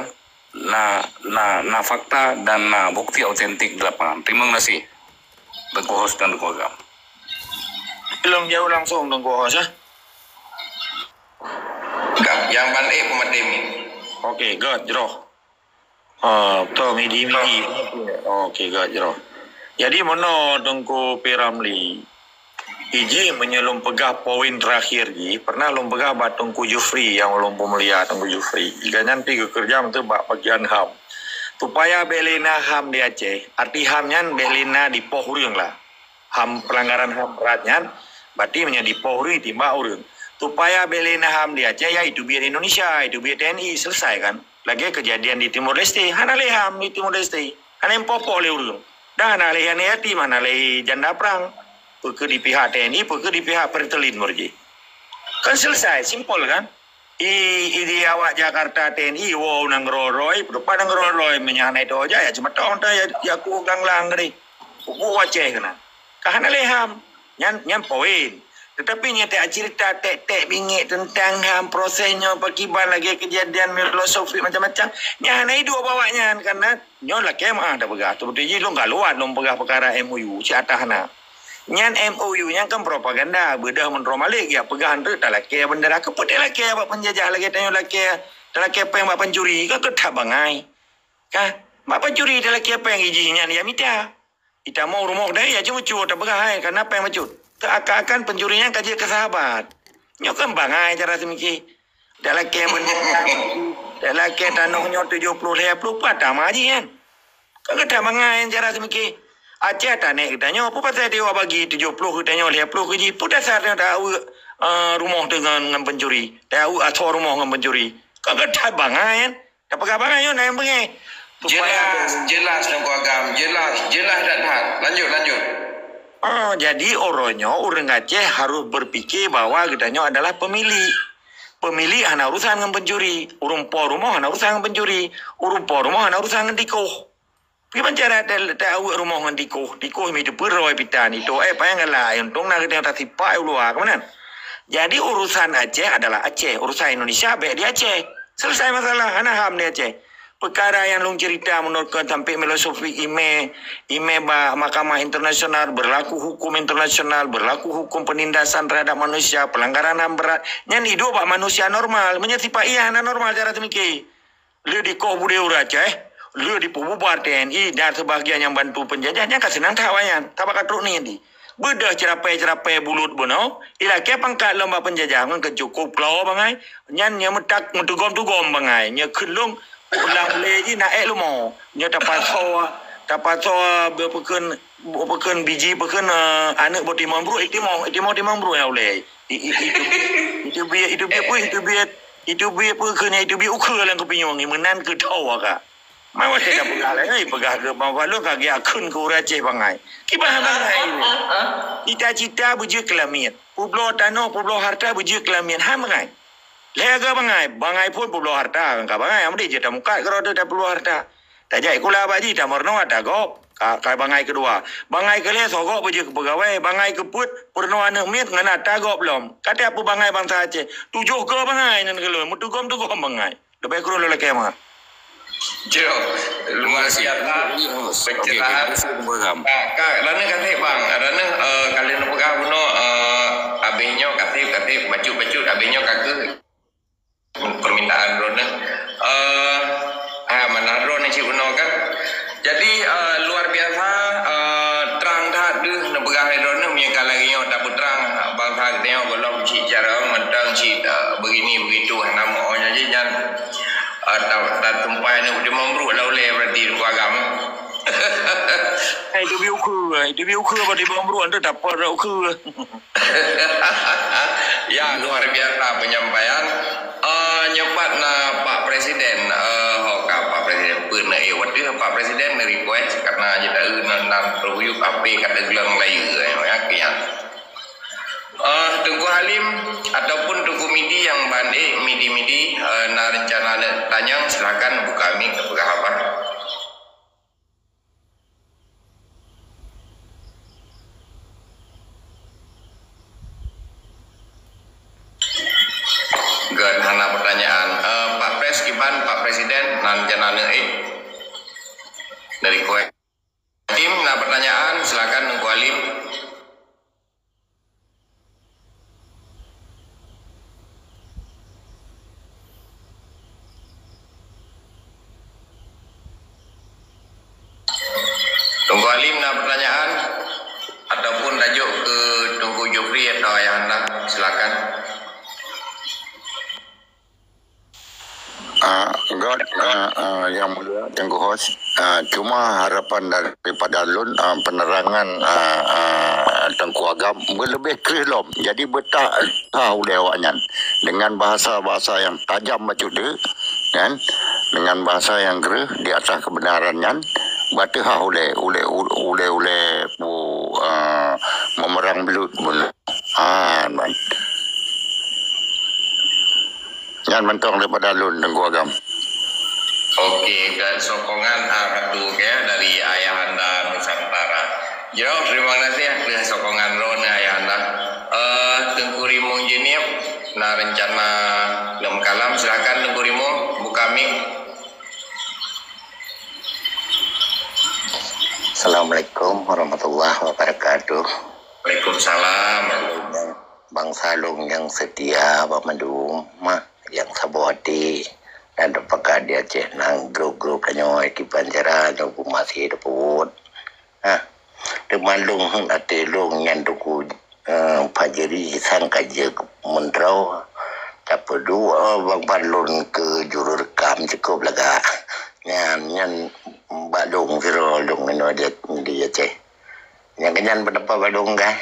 na na na fakta dan na bukti autentik di lapangan. Terima kasih. Teungku Hos dan Teungku Agam. Belum jauh langsung Teungku Hos ya. Gap, yang ban ék peumaté mit. Okey, gét jroh. Ah, betul, midi-midi. Okey, gét jroh. Jadi, meunoe Teungku P Ramli, iji meunyoe lôn peugah poin terakhir jih, pernah lôn peugah bak Teungku Jufri nyang ulôn peumulia Teungku Jufri. Jika nyan pi geukeureuja meuteuk bak bagian ham. Supaya bék lé na ham di Aceh, arti ham nyan bék lé na dipoh ureuëng lah. Ham pelanggaran ham berat nyan, berarti meunyoe dipoh ureuëng, timbak ureuëng. Supaya bék lé na ham di Aceh, ya itu biar Indonesia, itu biar T N I, selesai kan. Lagée kejadian di Timor Leste, hana lé ham di Timor Leste, hana impoh-poh lé ureuëng. Dan hana lé aneuk yatim, hana lé janda perang. Peukeuh di pihak T N I, peukeuh di pihak Fretilin meurjih. Kan selesai, simpel kan. I, i di awak Jakarta T N I, wow nanggroe-roe, peudeupat nanggroe-roe, meunyoe hana itu aja, ya cuma tahu entah ya, ya aku gang-gang tadi. Buku Aceh kena. Ka hana lé ham. Nyan nyan poin. Tetapi nyan tak cerita tek-tek bingit tentang ham proses nyoe pakiban lagi kejadian filosofi macam-macam. Nyan hana hidup bawa nyan karena nyoe lakée meuah dah peugah. Seperti ji lôn galuan lôn peugah perkara M O U si atas na. Nyan M O U nyan kan propaganda. Beudah meunroe malik ya peugah hana talakée bendera ke putih lakée bak penjajah lagi tanyoe lakée talakée peng bak pencuri ke ketak bangai. Kah, bak pancuri talakée péng ijih nyan ya mita. Itamoe rumoh dai ya cuma cue tapeugah hai kana péng bacut. Teuakan-akan pencuri nyan ka jeuet keu sahabat. Nyoe kan bangai cara seumiké. Talakée benda, talakée tanoh nyoe tujoh ploh lhée ploh pat tama jih nyan. Kan geutanyoe bangai cara seumiké. Aceh tanek geutanyoe, peue pasai tiwak bagi tujoh ploh geutanyoe lhée ploh keu jih, peue dasar nyoe ta-, eh, rumoh teuh ngon, ngon pencuri. Ta-, asoe rumoh ngon pencuri. Kan geutanyoe bangai kan. Tapeugah bangai nyoe na nyang beungéh. Supaya jelas, jelas Teungku Agam, jelas, jelas that-that. Lanjut, lanjut. Oh, jadi uroe nyoe ureuëng Aceh harus berpikir bahwa geutanyoe adalah pemilik. Pemilik hana urusan ngon pencuri. Ureuëng po rumoh hana urusan ngon pencuri. Ureuëng po rumoh hana urusan ngon tikoh. Pi bancara ta-, ta-, aweuek rumoh ngon tikoh. Tikoh mi teupeuroi pitan itu. Eh, payah galak. Untông na geutanyoe tasipak u luwa. Keumanan? Jadi urusan Aceh adalah Aceh. Urusan Indonesia baik di Aceh. Selesai masalah. Hana ham di Aceh. Peukara nyang lôn cerita meunurot kon sampai filosofi ime, ime bak mahkamah internasional, berlaku hukum internasional, berlaku hukum penindasan terhadap manusia, pelanggaran ham berat, nyan idup bak manusia normal. Meunyoe sipat iya hana normal cara seumiké. Le dikoh budé ureuëng Aceh, le dipeububar T N I dan sebahagian nyang bantu penjajah, nyan ka seunang that awaknyan. Tabak ka trok ni di. Beudôh ceurapai-ceurapai bulut bunoe, ilakée pangkat lom bak penjajah ngon keu cukôp klo bangai, nyan nyoe meutak meutugom-tugom bangai, nyoe kheun lôn ulang ulée jih na ék leumo, nyoe tapasoe, tapasoe beupeukeun, beupeukeun biji peukeun, eh, aneuëk boh timong bruek, eh, timong, eh, timong, timong bruek nyang ulée. I, i, itu, itu biet, itu biet pun, itu biet, itu biet pun kheun, itu biet ukheue lam kupinyueng, meunan keu tho ka. Mai watée tapeugah lagée nyan, peugah keu Bang Falun ka geujak kheun keu ureuëng Aceh bangai. Kiban bangai ni. Cita-cita beujeuet keu lamiet. Peubloe tanoh, peubloe hareuta beujeuet keu lamiet. Hai bangai. Lhée geuh bangai, bangai phon peubloe hareuta, ka bangai. Amudik jeuet tamukat keudroe teuh tapeubloe hareuta. Tajak sikula bak jih, tameurunoe ata gob. Ka, ka bangai keudua. Bangai keulhée soe gob beujeuet keu peugawée. Bangai keupeuet, peurunoe aneuëk miet ngon ata gob lom. Ka teupeue bangai bansa Aceh. Tujoh gob bangai nan keulôn. Meutugom-tugom bangai. Leubeh kureueng lôn lakée meuah. Jroh, luar biasa pencerahan. Kak, Kak, Rana kasih bang. Rana, eh, kalian peugah bunoe, eh, habéh nyoe kasih, kasih, bacut-bacut, habéh nyoe kakeuh. Permintaan Rana. Eh, ah, mana Rana cik bunoe kan? Jadi, eh, luar biasa, eh, trang that deuh neupeugah lé Rana meunyoe ka lagée nyoe tapeutrang, eh, bansa geutanyoe gohlom cit cara mantong cit, eh, begini begitu hana meu'oh nyan jih nyan, eh, ta-, ta-, tumpai aneuk Teungku Imam Bruk lam ulée berarti Teungku Agam. Eh, itu biuk keu, itu biuk keu apa Teungku Imam Bruk tu dapat dah keu. Ya, luar biasa penyampaian. Eh, nyoe pat na Pak Presiden, eh, ho ka Pak Presiden pun, eh, watèe Pak Presiden request karena jeuet taeu nan, nan peuyueb H P ka teugleng layeue, eh, ya, kian. Eh, Teungku Halim ataupun Teungku Midi nyang ban, eh, Midi-Midi, eh, na rencana neuk tanyong, silakan buka mic, peugah haba. Gèt hana pertanyaan. Eh, Pak Pres kiban, Pak Presiden, nan jana neuék dari kueh. Tim, na pertanyaan, silakan Teungku Halim. Teungku Halim na pertanyaan ataupun tajok keu Teungku Jopri atau Ayahanda, silakan. Ah, gèt, ah, ah, Yang Mulia Teungku Host, ah, cuma harapan daripada lôn, ah, penerangan, ah, ah, Teungku Agam beuleubeh kreueh lom. Jadi beutak ha ulèe awaknyan dengan bahasa-bahasa yang tajam bacut deuh, kan? Dengan bahasa yang kreueh di atas kebenaran nyan, beutak ha ulèe, ulèe, ulèe, ulèe pu, ah, memerang belut pun. Ah, man. Nyan mantong daripada lôn, Teungku Agam. Oke, gèt sokongan, ah, ka trôk, ya, dari Ayahanda Nusantara. Jroh, terima kasih, ya, atas sokongan droeneuh, Ayahanda. Eh, Teungku Rimueng Jeunieb, na rencana neuk meukalam, silakan, Teungku Rimueng, buka mic. Assalamualaikum warahmatullahi wabarakatuh. Waalaikumsalam. Bangsa lôn nyang seutia banmandum, mah, nyang saboh até. Dan teupakat di Aceh nang grup-grup tanyoe kiban cara nyoe pun masih ada peuwot. Ha. Teuma lôn heuet até lôn nyan Teungku, eh, Fajri sang ka jeuet meuntroe. Tapeuduek bang balon keu juru rekam cukup lagak. Nyan, nyan bak lôn sidroe lôn inoe di, di Aceh. Nyang keunyan pendapat bak lôn, guys.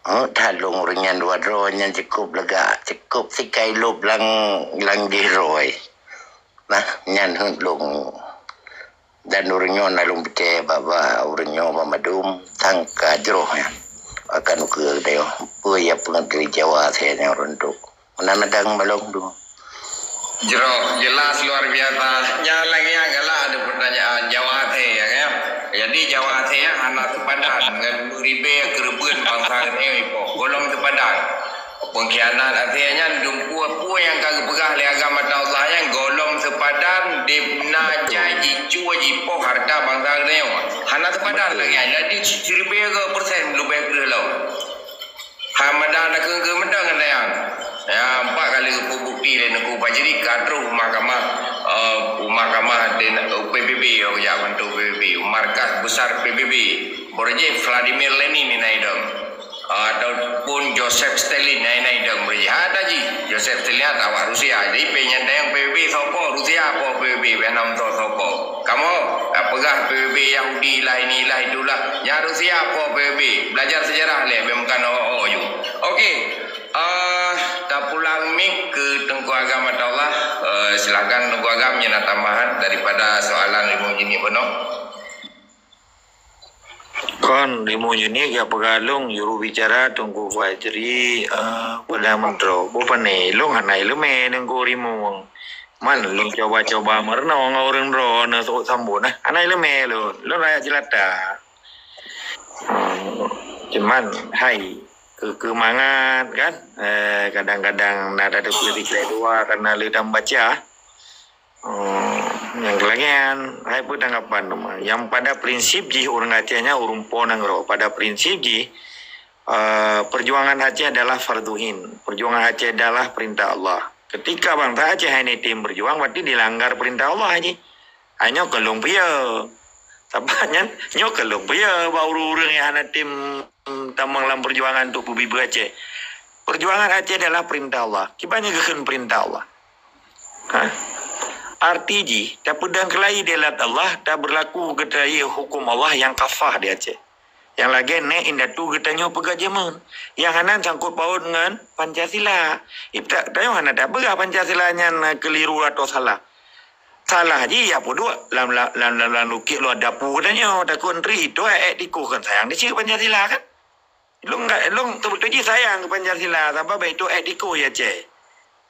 Heuet that lôn ureueng nyan dua droe nyan cukup lagak, cukup sikai lôb lam, lam jih droe. Nah, nyan heuet lôn. Dan ureueng nyoe na lôn pike bak, bak ureueng nyoe banmandum sang ka jroh nyan. Akan ukeue geutanyoe, peue ya peungeuturi Jawa asai nyoe reuntuk. Meunan mantong bak lôn dum. Jroh, jelas luar biasa. Nyan lagèe nyan galak ada pertanyaan Jawa asai, ya kan? Jadi Jawa asai nyan hana seupadan ngon ribèe keureubeuen bansa geutanyoe ipoh. Gohlom seupadan. Pengkhianat asai nyan dumpeue peue nyang ka geupeugah lé agama Allah nyan gohlom seupadan di na jai jicue jipoh hareuta bansa geutanyoe. Hana seupadan lagèe nyan. Jadi siribèe keu persen leubeh kreueh lom. Hai mada na keu-keu mantong ngon dayang. Ya, empat kali geupeu bukti lé Teungku Fajri ka troh u mahkamah, eh, u mahkamah di, eh, P B B, awak jak bantu P B B. Markas besar P B B. Borjih Vladimir Lenin inan idong. Ataupun Joseph Stalin inan idong borjih. Ada ji Joseph Stalin atawa Rusia. Jadi penyandang P B B sopo Rusia po P B B, benam to sopo. Kamoe, ka peugah P B B Yahudi lah, inilah, itulah. Nyan Rusia po P B B. Belajar sejarah lé, bèk meukan o-o ju. Oke. Ah, tapulang mik keu Teungku Agam Ataullah. Eh, silakan Teungku Agam, nyan na tambahan daripada soalan Limong Jeunik bunoe. Kon Limong Jeunik ya peugah lôn juru bicara Teungku Fajri, eh, pada meuntroe. Boh pane lôn hana ileumèe Teungku Limong. Man lôn cuba-cuba meurunoe ngon ureueng droeneuh sambot nah. Hana ileumèe lôn. Lôn rakyat jelata. Hmm, cuman hai keu-keu mangat kan, eh, kadang-kadang na tateupeue siklik dua karena le tambaca. Hmm, nyang keulagian, hai peue tanggapan teuma? Nyang pada prinsip jih ureueng Aceh nyan ureueng po nanggroe. Pada prinsip jih, eh, perjuangan Aceh adalah fardhu ain. Perjuangan Aceh adalah perintah Allah. Ketika bansa Aceh hana tem berjuang, berarti dilanggar perintah Allah jih. Hai nyoe keu lôn piye. Sabab nyan, nyoe keu lôn piye bak ureueng-ureueng nyang hana tem tamong lam perjuangan untuk peubiet Aceh. Perjuangan Aceh adalah perintah Allah. Kiban nyang geukheun perintah Allah. Ha? Arti jih, tapeudong keulayi dèelat Allah, tabeurlaku keudroe huköm Allah nyang kafah di Aceh. Nyang lagèe nèk indatu geutanyoe peugah jameun. Nyang hana sangkot paut ngon Pancasila. Ita-, tanyoe hana tapeugah Pancasila nyan, eh, keuliru atau salah. Salah jih ya peuduek lam, lam, lam, lam, lam lukik luwa dapu geutanyoe. Takot nyan ito èk tikoh kan sayang di cik Pancasila kan. Lôn enggak, lôn beutôi jih sayang keu Pancasila, sabab bèk ito èk tikoh ya ceh.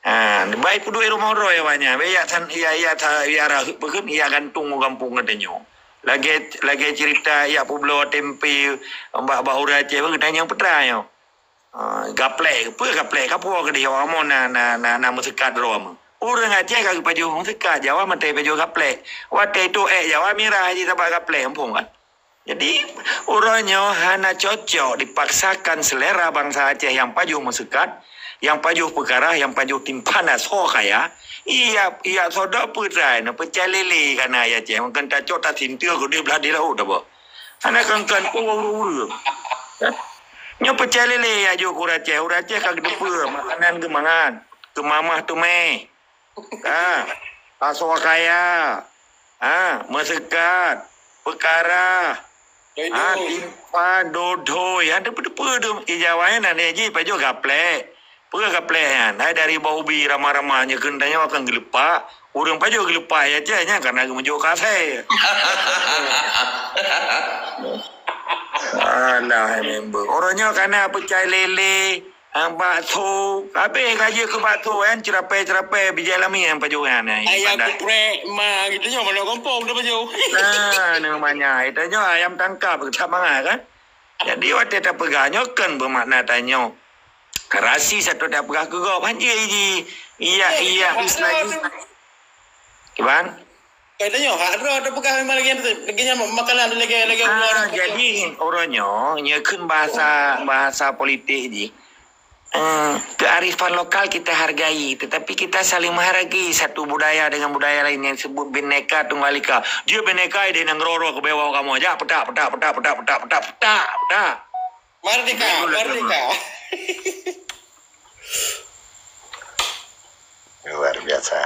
Ha, bèk peuduek rumoh droe awaknyan, bèk ya san, ya, ya, ya, ya rahyuek peukheun, ya gantung u gampông geutanyoe. Lagèe, lagèe cerita ya peubloe tempe bak, bak ureueng Aceh, geutanyoe peutrai nyoe. Ha, gaplek, peue gaplek, kapoe keudeh awak kamoe na, na, na, na meuseukat droe meuh. Ureueng Aceh ka geupajoh meuseukat, Jawa maté pajoh gaplek. Watèe ito èk Jawa mirah jih sabab gaplek, muphom kan? Jadi, uroe nyoe hana cocok dipaksakan selera bansa Aceh nyang pajoh meuseukat, nyang pajoh peukarah, nyang pajoh timphan asoe kaya, iya, iya sodok peutrai, neupeucaya lé-lé kana ya Aceh, mungken tacok tasinteue keudeh blah di laôt tabah. Hana kan-kan ureueng-ureueng. Nyoe peucaya lé-lé ya jok ureueng Aceh, ureueng Aceh ka geuteupeue makanan geumangat, keumamah teumé. Ha, asoe kaya. Ha, meuseukat, peukarah. Ha, timphan, dodoi. Ha, teupeu-teupeu tu. Ija awaknyan na jih pajoh gaplek. Peue gaplek nyan? Hai dari bak ubi ramah-ramah nyoe keu tanyoe akan geulupak. Ureueng pajoh geulupak ya ceh nyan karena geumeujok keu asèe. Alah, member. Uroe nyoe kana peucaya lé-lé. Ah, bakso. Habéh ka jeuet keu bakso, kan? Ceurapée-ceurapée, bijèh lami nyang pajoh nyan, eh, ayam ibadat. Geprek, ma, gitu nyoe, manok kompong tu pajoh. Nah, namanya. Itu nyoe ayam tangkap, tak mangat, kan? Jadi, watèe tapeugah nyoe, kan bermakna tanyoe. Rasi satu tapeugah keu gob, hanjeuet ji. Iya, iya, iya, hak Islam. Droe tu. Kiban? Ka tanyoe, hak droe tapeugah memang lagèe nyan, lagèe nyan makanan, lagèe, lagèe. Ah, ureueng jadi, uroe nyoe, nyoe kheun bahasa, bahasa politik jih. Eh, kearifan lokal kita hargai, tetapi kita saling menghargai satu budaya dengan budaya lain yang disebut Bhinneka Tunggal Ika. Dia Bhinneka dia nang roro ke bawah kamu aja, petak, petak, petak, petak, petak, petak, petak, petak. Merdeka, merdeka. Luar biasa.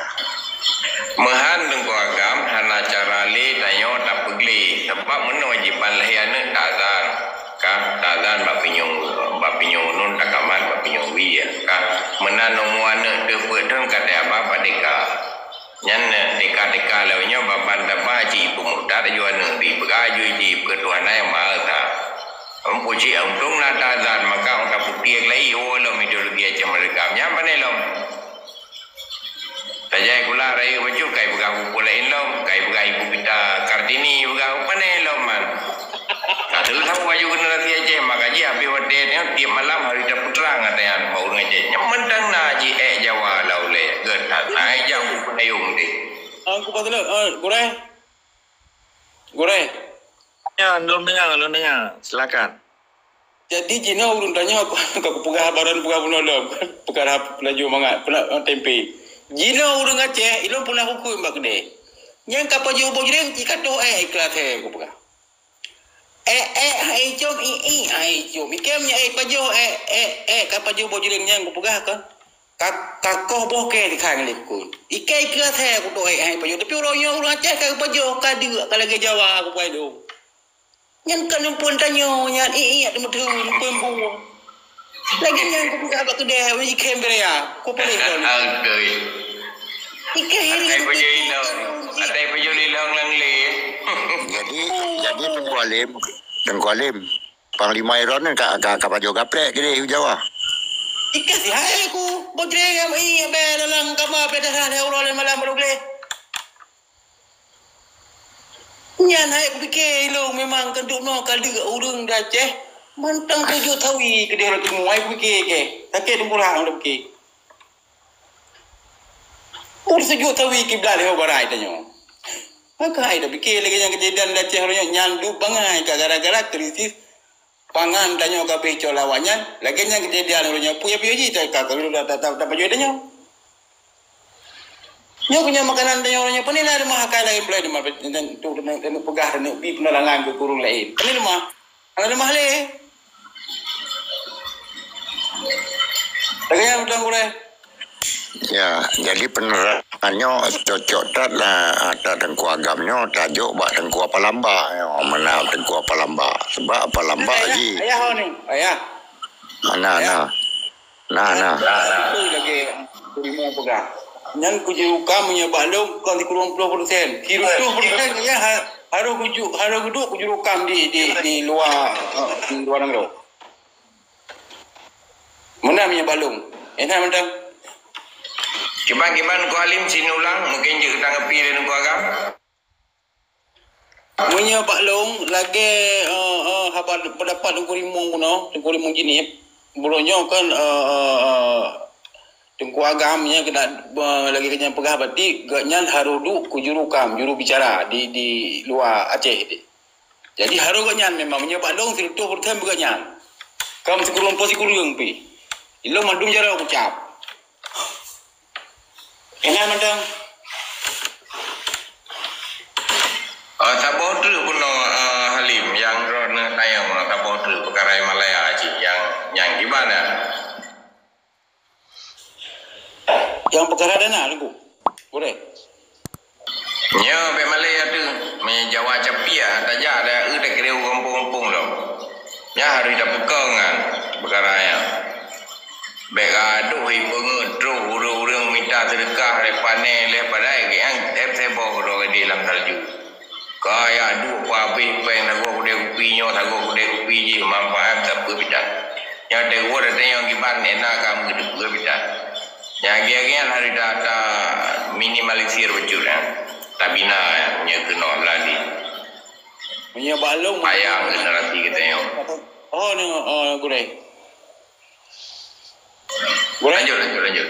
Meuhan Teungku Agam hana cara lé tanyoe tapeugleh, sabab meunoe jiban lahé aneuëk tazan. Ka tazan bak pinyueng, bak pinyueng ulôn takamat bak pinyueng wie. Ka meunan umu aneuëk teupeu thon ka teuaba bak deka. Nyan deka-deka lawét nyoe baban taba jipeumurtad aju aneuëk dipeugah aju jipeutuhan ai ma ta. Ampu cit untông na tazan maka uta putih lagi oh lom ideologi Aceh Merdeka. Nyan pane lom. Tajai kula rayeuk bacut kai peugah buku laén lom, kai peugah Ibu Pita Kartini peugah pane lom man. Ka teulheueh baju generasi Aceh maka jih habéh watée nyoe tiep malam hari tapeutrang ata nyan bak ureuëng Aceh. Nyan mantong na ji ék Jawa lau lé geuh that na ék jak buku dayong deh. Aku patulot, oh, Gurée. Gurée. Ya, lôn dengar, lôn dengar. Silakan. Jadi jinoe ureuëng tanyoe ka kupeugah barang peugah bunoe lom. Peugah laju mangat pernah tempe. Jinoe ureuëng Aceh, ilôn pernah ukeue bak keudè. Nyang ka pajoh bojreng jikatoh ék ikhlas he kupeugah. Ék ék hai com i i hai com. Ikém nya ék pajoh ék ék ék ka pajoh bojreng nyang kupeugah ka. Ka, ka koh boh kée dikhan lé kukon. Ikai keu asai kutoh ék hai pajoh. Tapi uroe nyoe ureuëng Aceh ka pajoh, ka deuk, ka lagée Jawa kupai dong. Nyan ka lumpeuen tanyoe nyan iék teumeuteun lumpeuen buet. Lagée nyan kupeugah bak keudè, ureuëng jikhém beuraya. Kupeuleh lom. Aduh. Ikai Atai pajoh ilong. Atai pajoh ilong lang lé. Jadi, jadi Teungku Alim, Teungku Alim, Panglima Iron kan ka, ka, ka pajoh gaplek keudeh u Jawa. Ikat si hai aku, bojreng nyang iék bèe dalam kama bèe darah lhèe uroe lhèe malam baru gleh. Nyan hai kupike ilong memang keuduek noe ka deuk ureueng di Aceh mantong tujoh sawi keudeh rot timu hai kupike keh. Sakét teungku rhah lôn pike. Peuteujok sawi kiblat lheueh barai tanyoe. Maka hai tapike lagée nyang keujadian di Aceh uroe nyoe nyan duek bangai ka gara-gara krisis pangan tanyoe ka beucok lawan nyan. Lagée nyang keujadian uroe nyoe peue-peue jih ka ka ka ta ta ta pajoh tanyoe. Nyoe keunyoe makanan tanyoe uroe nyoe pane na leumah akai laén pulai teuma tu teuma peugah teuma bi penerangan keu ureueng laén. Pane leumah. Hana leumah lé. Lagée nyan mantong gurée. Ya, jadi penerangan nyoe cocok that lah, that Teungku Agam nyoe tajok bak Teungku Apalamba nyoe, meunan Teungku Apalamba. Sebab Apalamba ayah, jih. Ayah ho ni, ayah. Mana, ayah. Nah. Nah, nah. Beutôi lagée Teungku Rimong peugah. Nyan kujurukam meunyoe bak lôn kon sikureueng ploh persen. Sireutôh persen nyan ha-, harôh kuju-, harôh geuduek kujurukam di, di, di luwa, di luwa nanggroe. Meunan meunyoe bak lôn. Eh, na mantong. Kiban-kiban Teungku Halim sinulang, mungken jeuet tanggapi lé Teungku Agam. Meunyoe bak lôn, lagée, eh, eh, haba pendapat Teungku Rimong bunoe, Teungku Rimong Jeunieb, bunoe nyoe kan, eh, eh, eh, Teungku Agam nyan keunan, eh, lagée nyang peugah, berarti gobnyan harôh duek keu jurukam, juru bicara di, di luwa Aceh. Jadi harôh gobnyan memang meunyoe bak lôn sireutôh persen beu gobnyan. Kon sikureueng po sikureueng pih. Ilôn mandum jaroe kucab. Inan mantong. Ah, saboh treuk bunoe, ah, Halim, nyang droeneuh tanyong, saboh treuk peukara Malaya cit nyang, nyang kiban nyan. Nyang peukara dana, Teungku. Boleh. Nyoe bék malée ateueh, meujawa capiak tajak da eu takireu gampông-gampông lom. Nyan harôh tapeukong nyan peukara nyan. Bék gadôh ipeungeut troh ureueng-ureueng mita seudeukah lé pané lé padai geuh nyang teutab saboh droe di lam salju. Kaya duek peuhabéh péng sagoe keudée kupi nyoe sagoe keudée kupi jih manfaat sapeue bidan. Nyang teuwoe datang nyang kiban éna ka meuteupeue bidan. Nyang agian-agian harus ta, ta minimalisir bacut nyan. Tabina nyan meunyoe keunoe lali. Meunyoe bak lôn, sayang generasi kita nyoe. Oh, ni, oh, gurée. Gurée. Lanjut, lanjut, lanjut.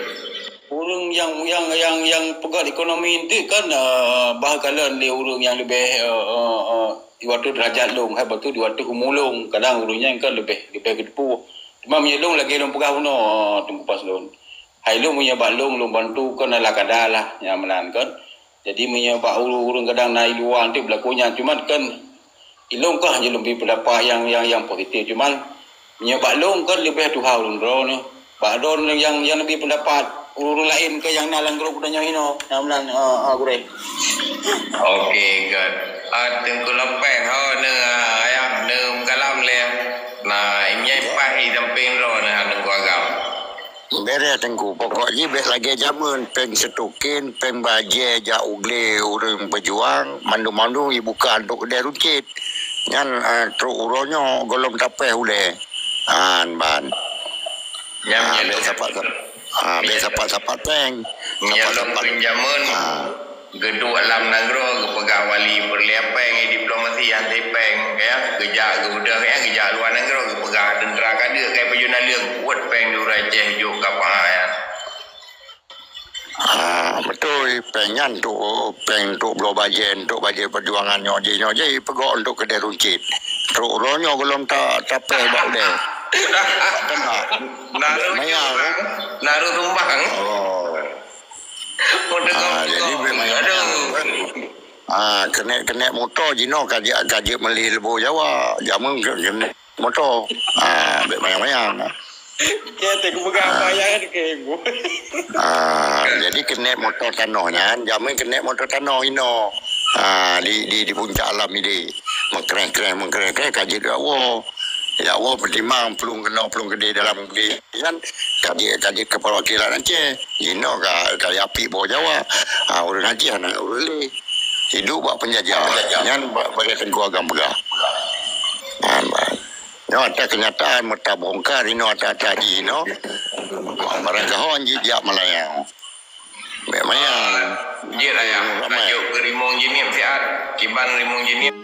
Ureueng nyang, nyang, nyang, nyang peugöt ekonomi nteuk kan, eh, bah kalon lé ureueng nyang leubeh, eh, eh, eh, di watèe derajat lôn, hai, bak tu di watèe umu lôn. Kadang ureueng nyan kan leubeh, leubeh geuteupeue. Cuma meunyoe lôn lagèe lôn peugah bunoe, Teungku Paslon. Hai lôn meunyoe bak lôn, lôn bantu kon ala kada lah, nyang meunan kon. Jadi meunyoe bak ureueng-ureueng kadang na i luwa teuk beulaku nyan, cuman kon ilôn kah je lôn bri peundapat nyang, nyang, nyang positif. Cuman meunyoe bak lôn kon leubeh tuha ulôn droeneuh. Bak droeneuh nyang, nyang neubi peundapat ureueng laén keu nyang na lam grup geutanyoe inoe. Nyang meunan, ah, ah, gurèe. Oke, good. Ah, Teungku Lopeh, ho, neu, ah, ayah, neu meukalam lé. Nah, imnyai paih i sampéng droeneuh, ah, Teungku Agam. Beres, Teungku. Pokok jih bèk lagèe jameun, péng sitoken, péng bajèe jak u glé ureueng peujuang, mandum-mandum ibuka untuk keudè runcit. Nyan, ah, trok uroe nyoe gohlom tapéh ulèe. An ban. Nyan, ah, nyan bèk tu. Sapat-sapat. Ah, bèk sapat-sapat péng. Nyan lom sapat-sapat. Jameun. Ah. Geuduek lam nanggroe geupeugah wali peureulèe péng, eh, diplomasi han sé péng, ya. Geujak geubeudôh, ya, geujak luwa nanggroe geupeugah teuntra ka deuk, kai pajoh naleueng, peuet péng di ureueng Aceh jok ka paha, ya. Ah, beutôi, péng nyan untuk, péng untuk bloe bajèe, untuk bajèe peujuangan nyoe jih, nyoe jih, peugok untuk keudè runcit. Trok uroe nyoe gohlom ta-, tapéh bak ulèe. Naru Maya, sumbang. Naru sumbang. Oh. Ah, jadi memang. Aduh. Ah, keuneuk-keuneuk moto jinoe ka jeuet, ka jeuet meuli leubo Jawa. Jameun keu-, keuneuk moto. Ah, bèk mayang-mayang. Keu teuka peugah mayang kan keu. Ah, jadi keuneuk moto tanoh nyan, jameun keuneuk moto tanoh inoe. Ah, di, di, di puncak alam idéh. Meukreh-kreh, meukreh-kreh ka jeuet woe. Ya Allah, peutimang plueng keunoe, plueng keudéh dalam keudéh. Nyan ka jeuet, ka jeuet keu perwakilan Aceh. Jinoe ka, ka yapik boh Jawa. Ha, ureueng Aceh hana ureueng lé. Hidup bak penjajah. Nyan bak, bak Teungku Agam peugah. Ha, ba-, nyoe ata kenyataan meutabongkar inoe ata-ata jinoe. Barang gahon jih jak meulayeue. Bèk manyang. Jeuet ayah. Ramai. Tajuk keu rimong jinih siat. Kiban rimong jinih.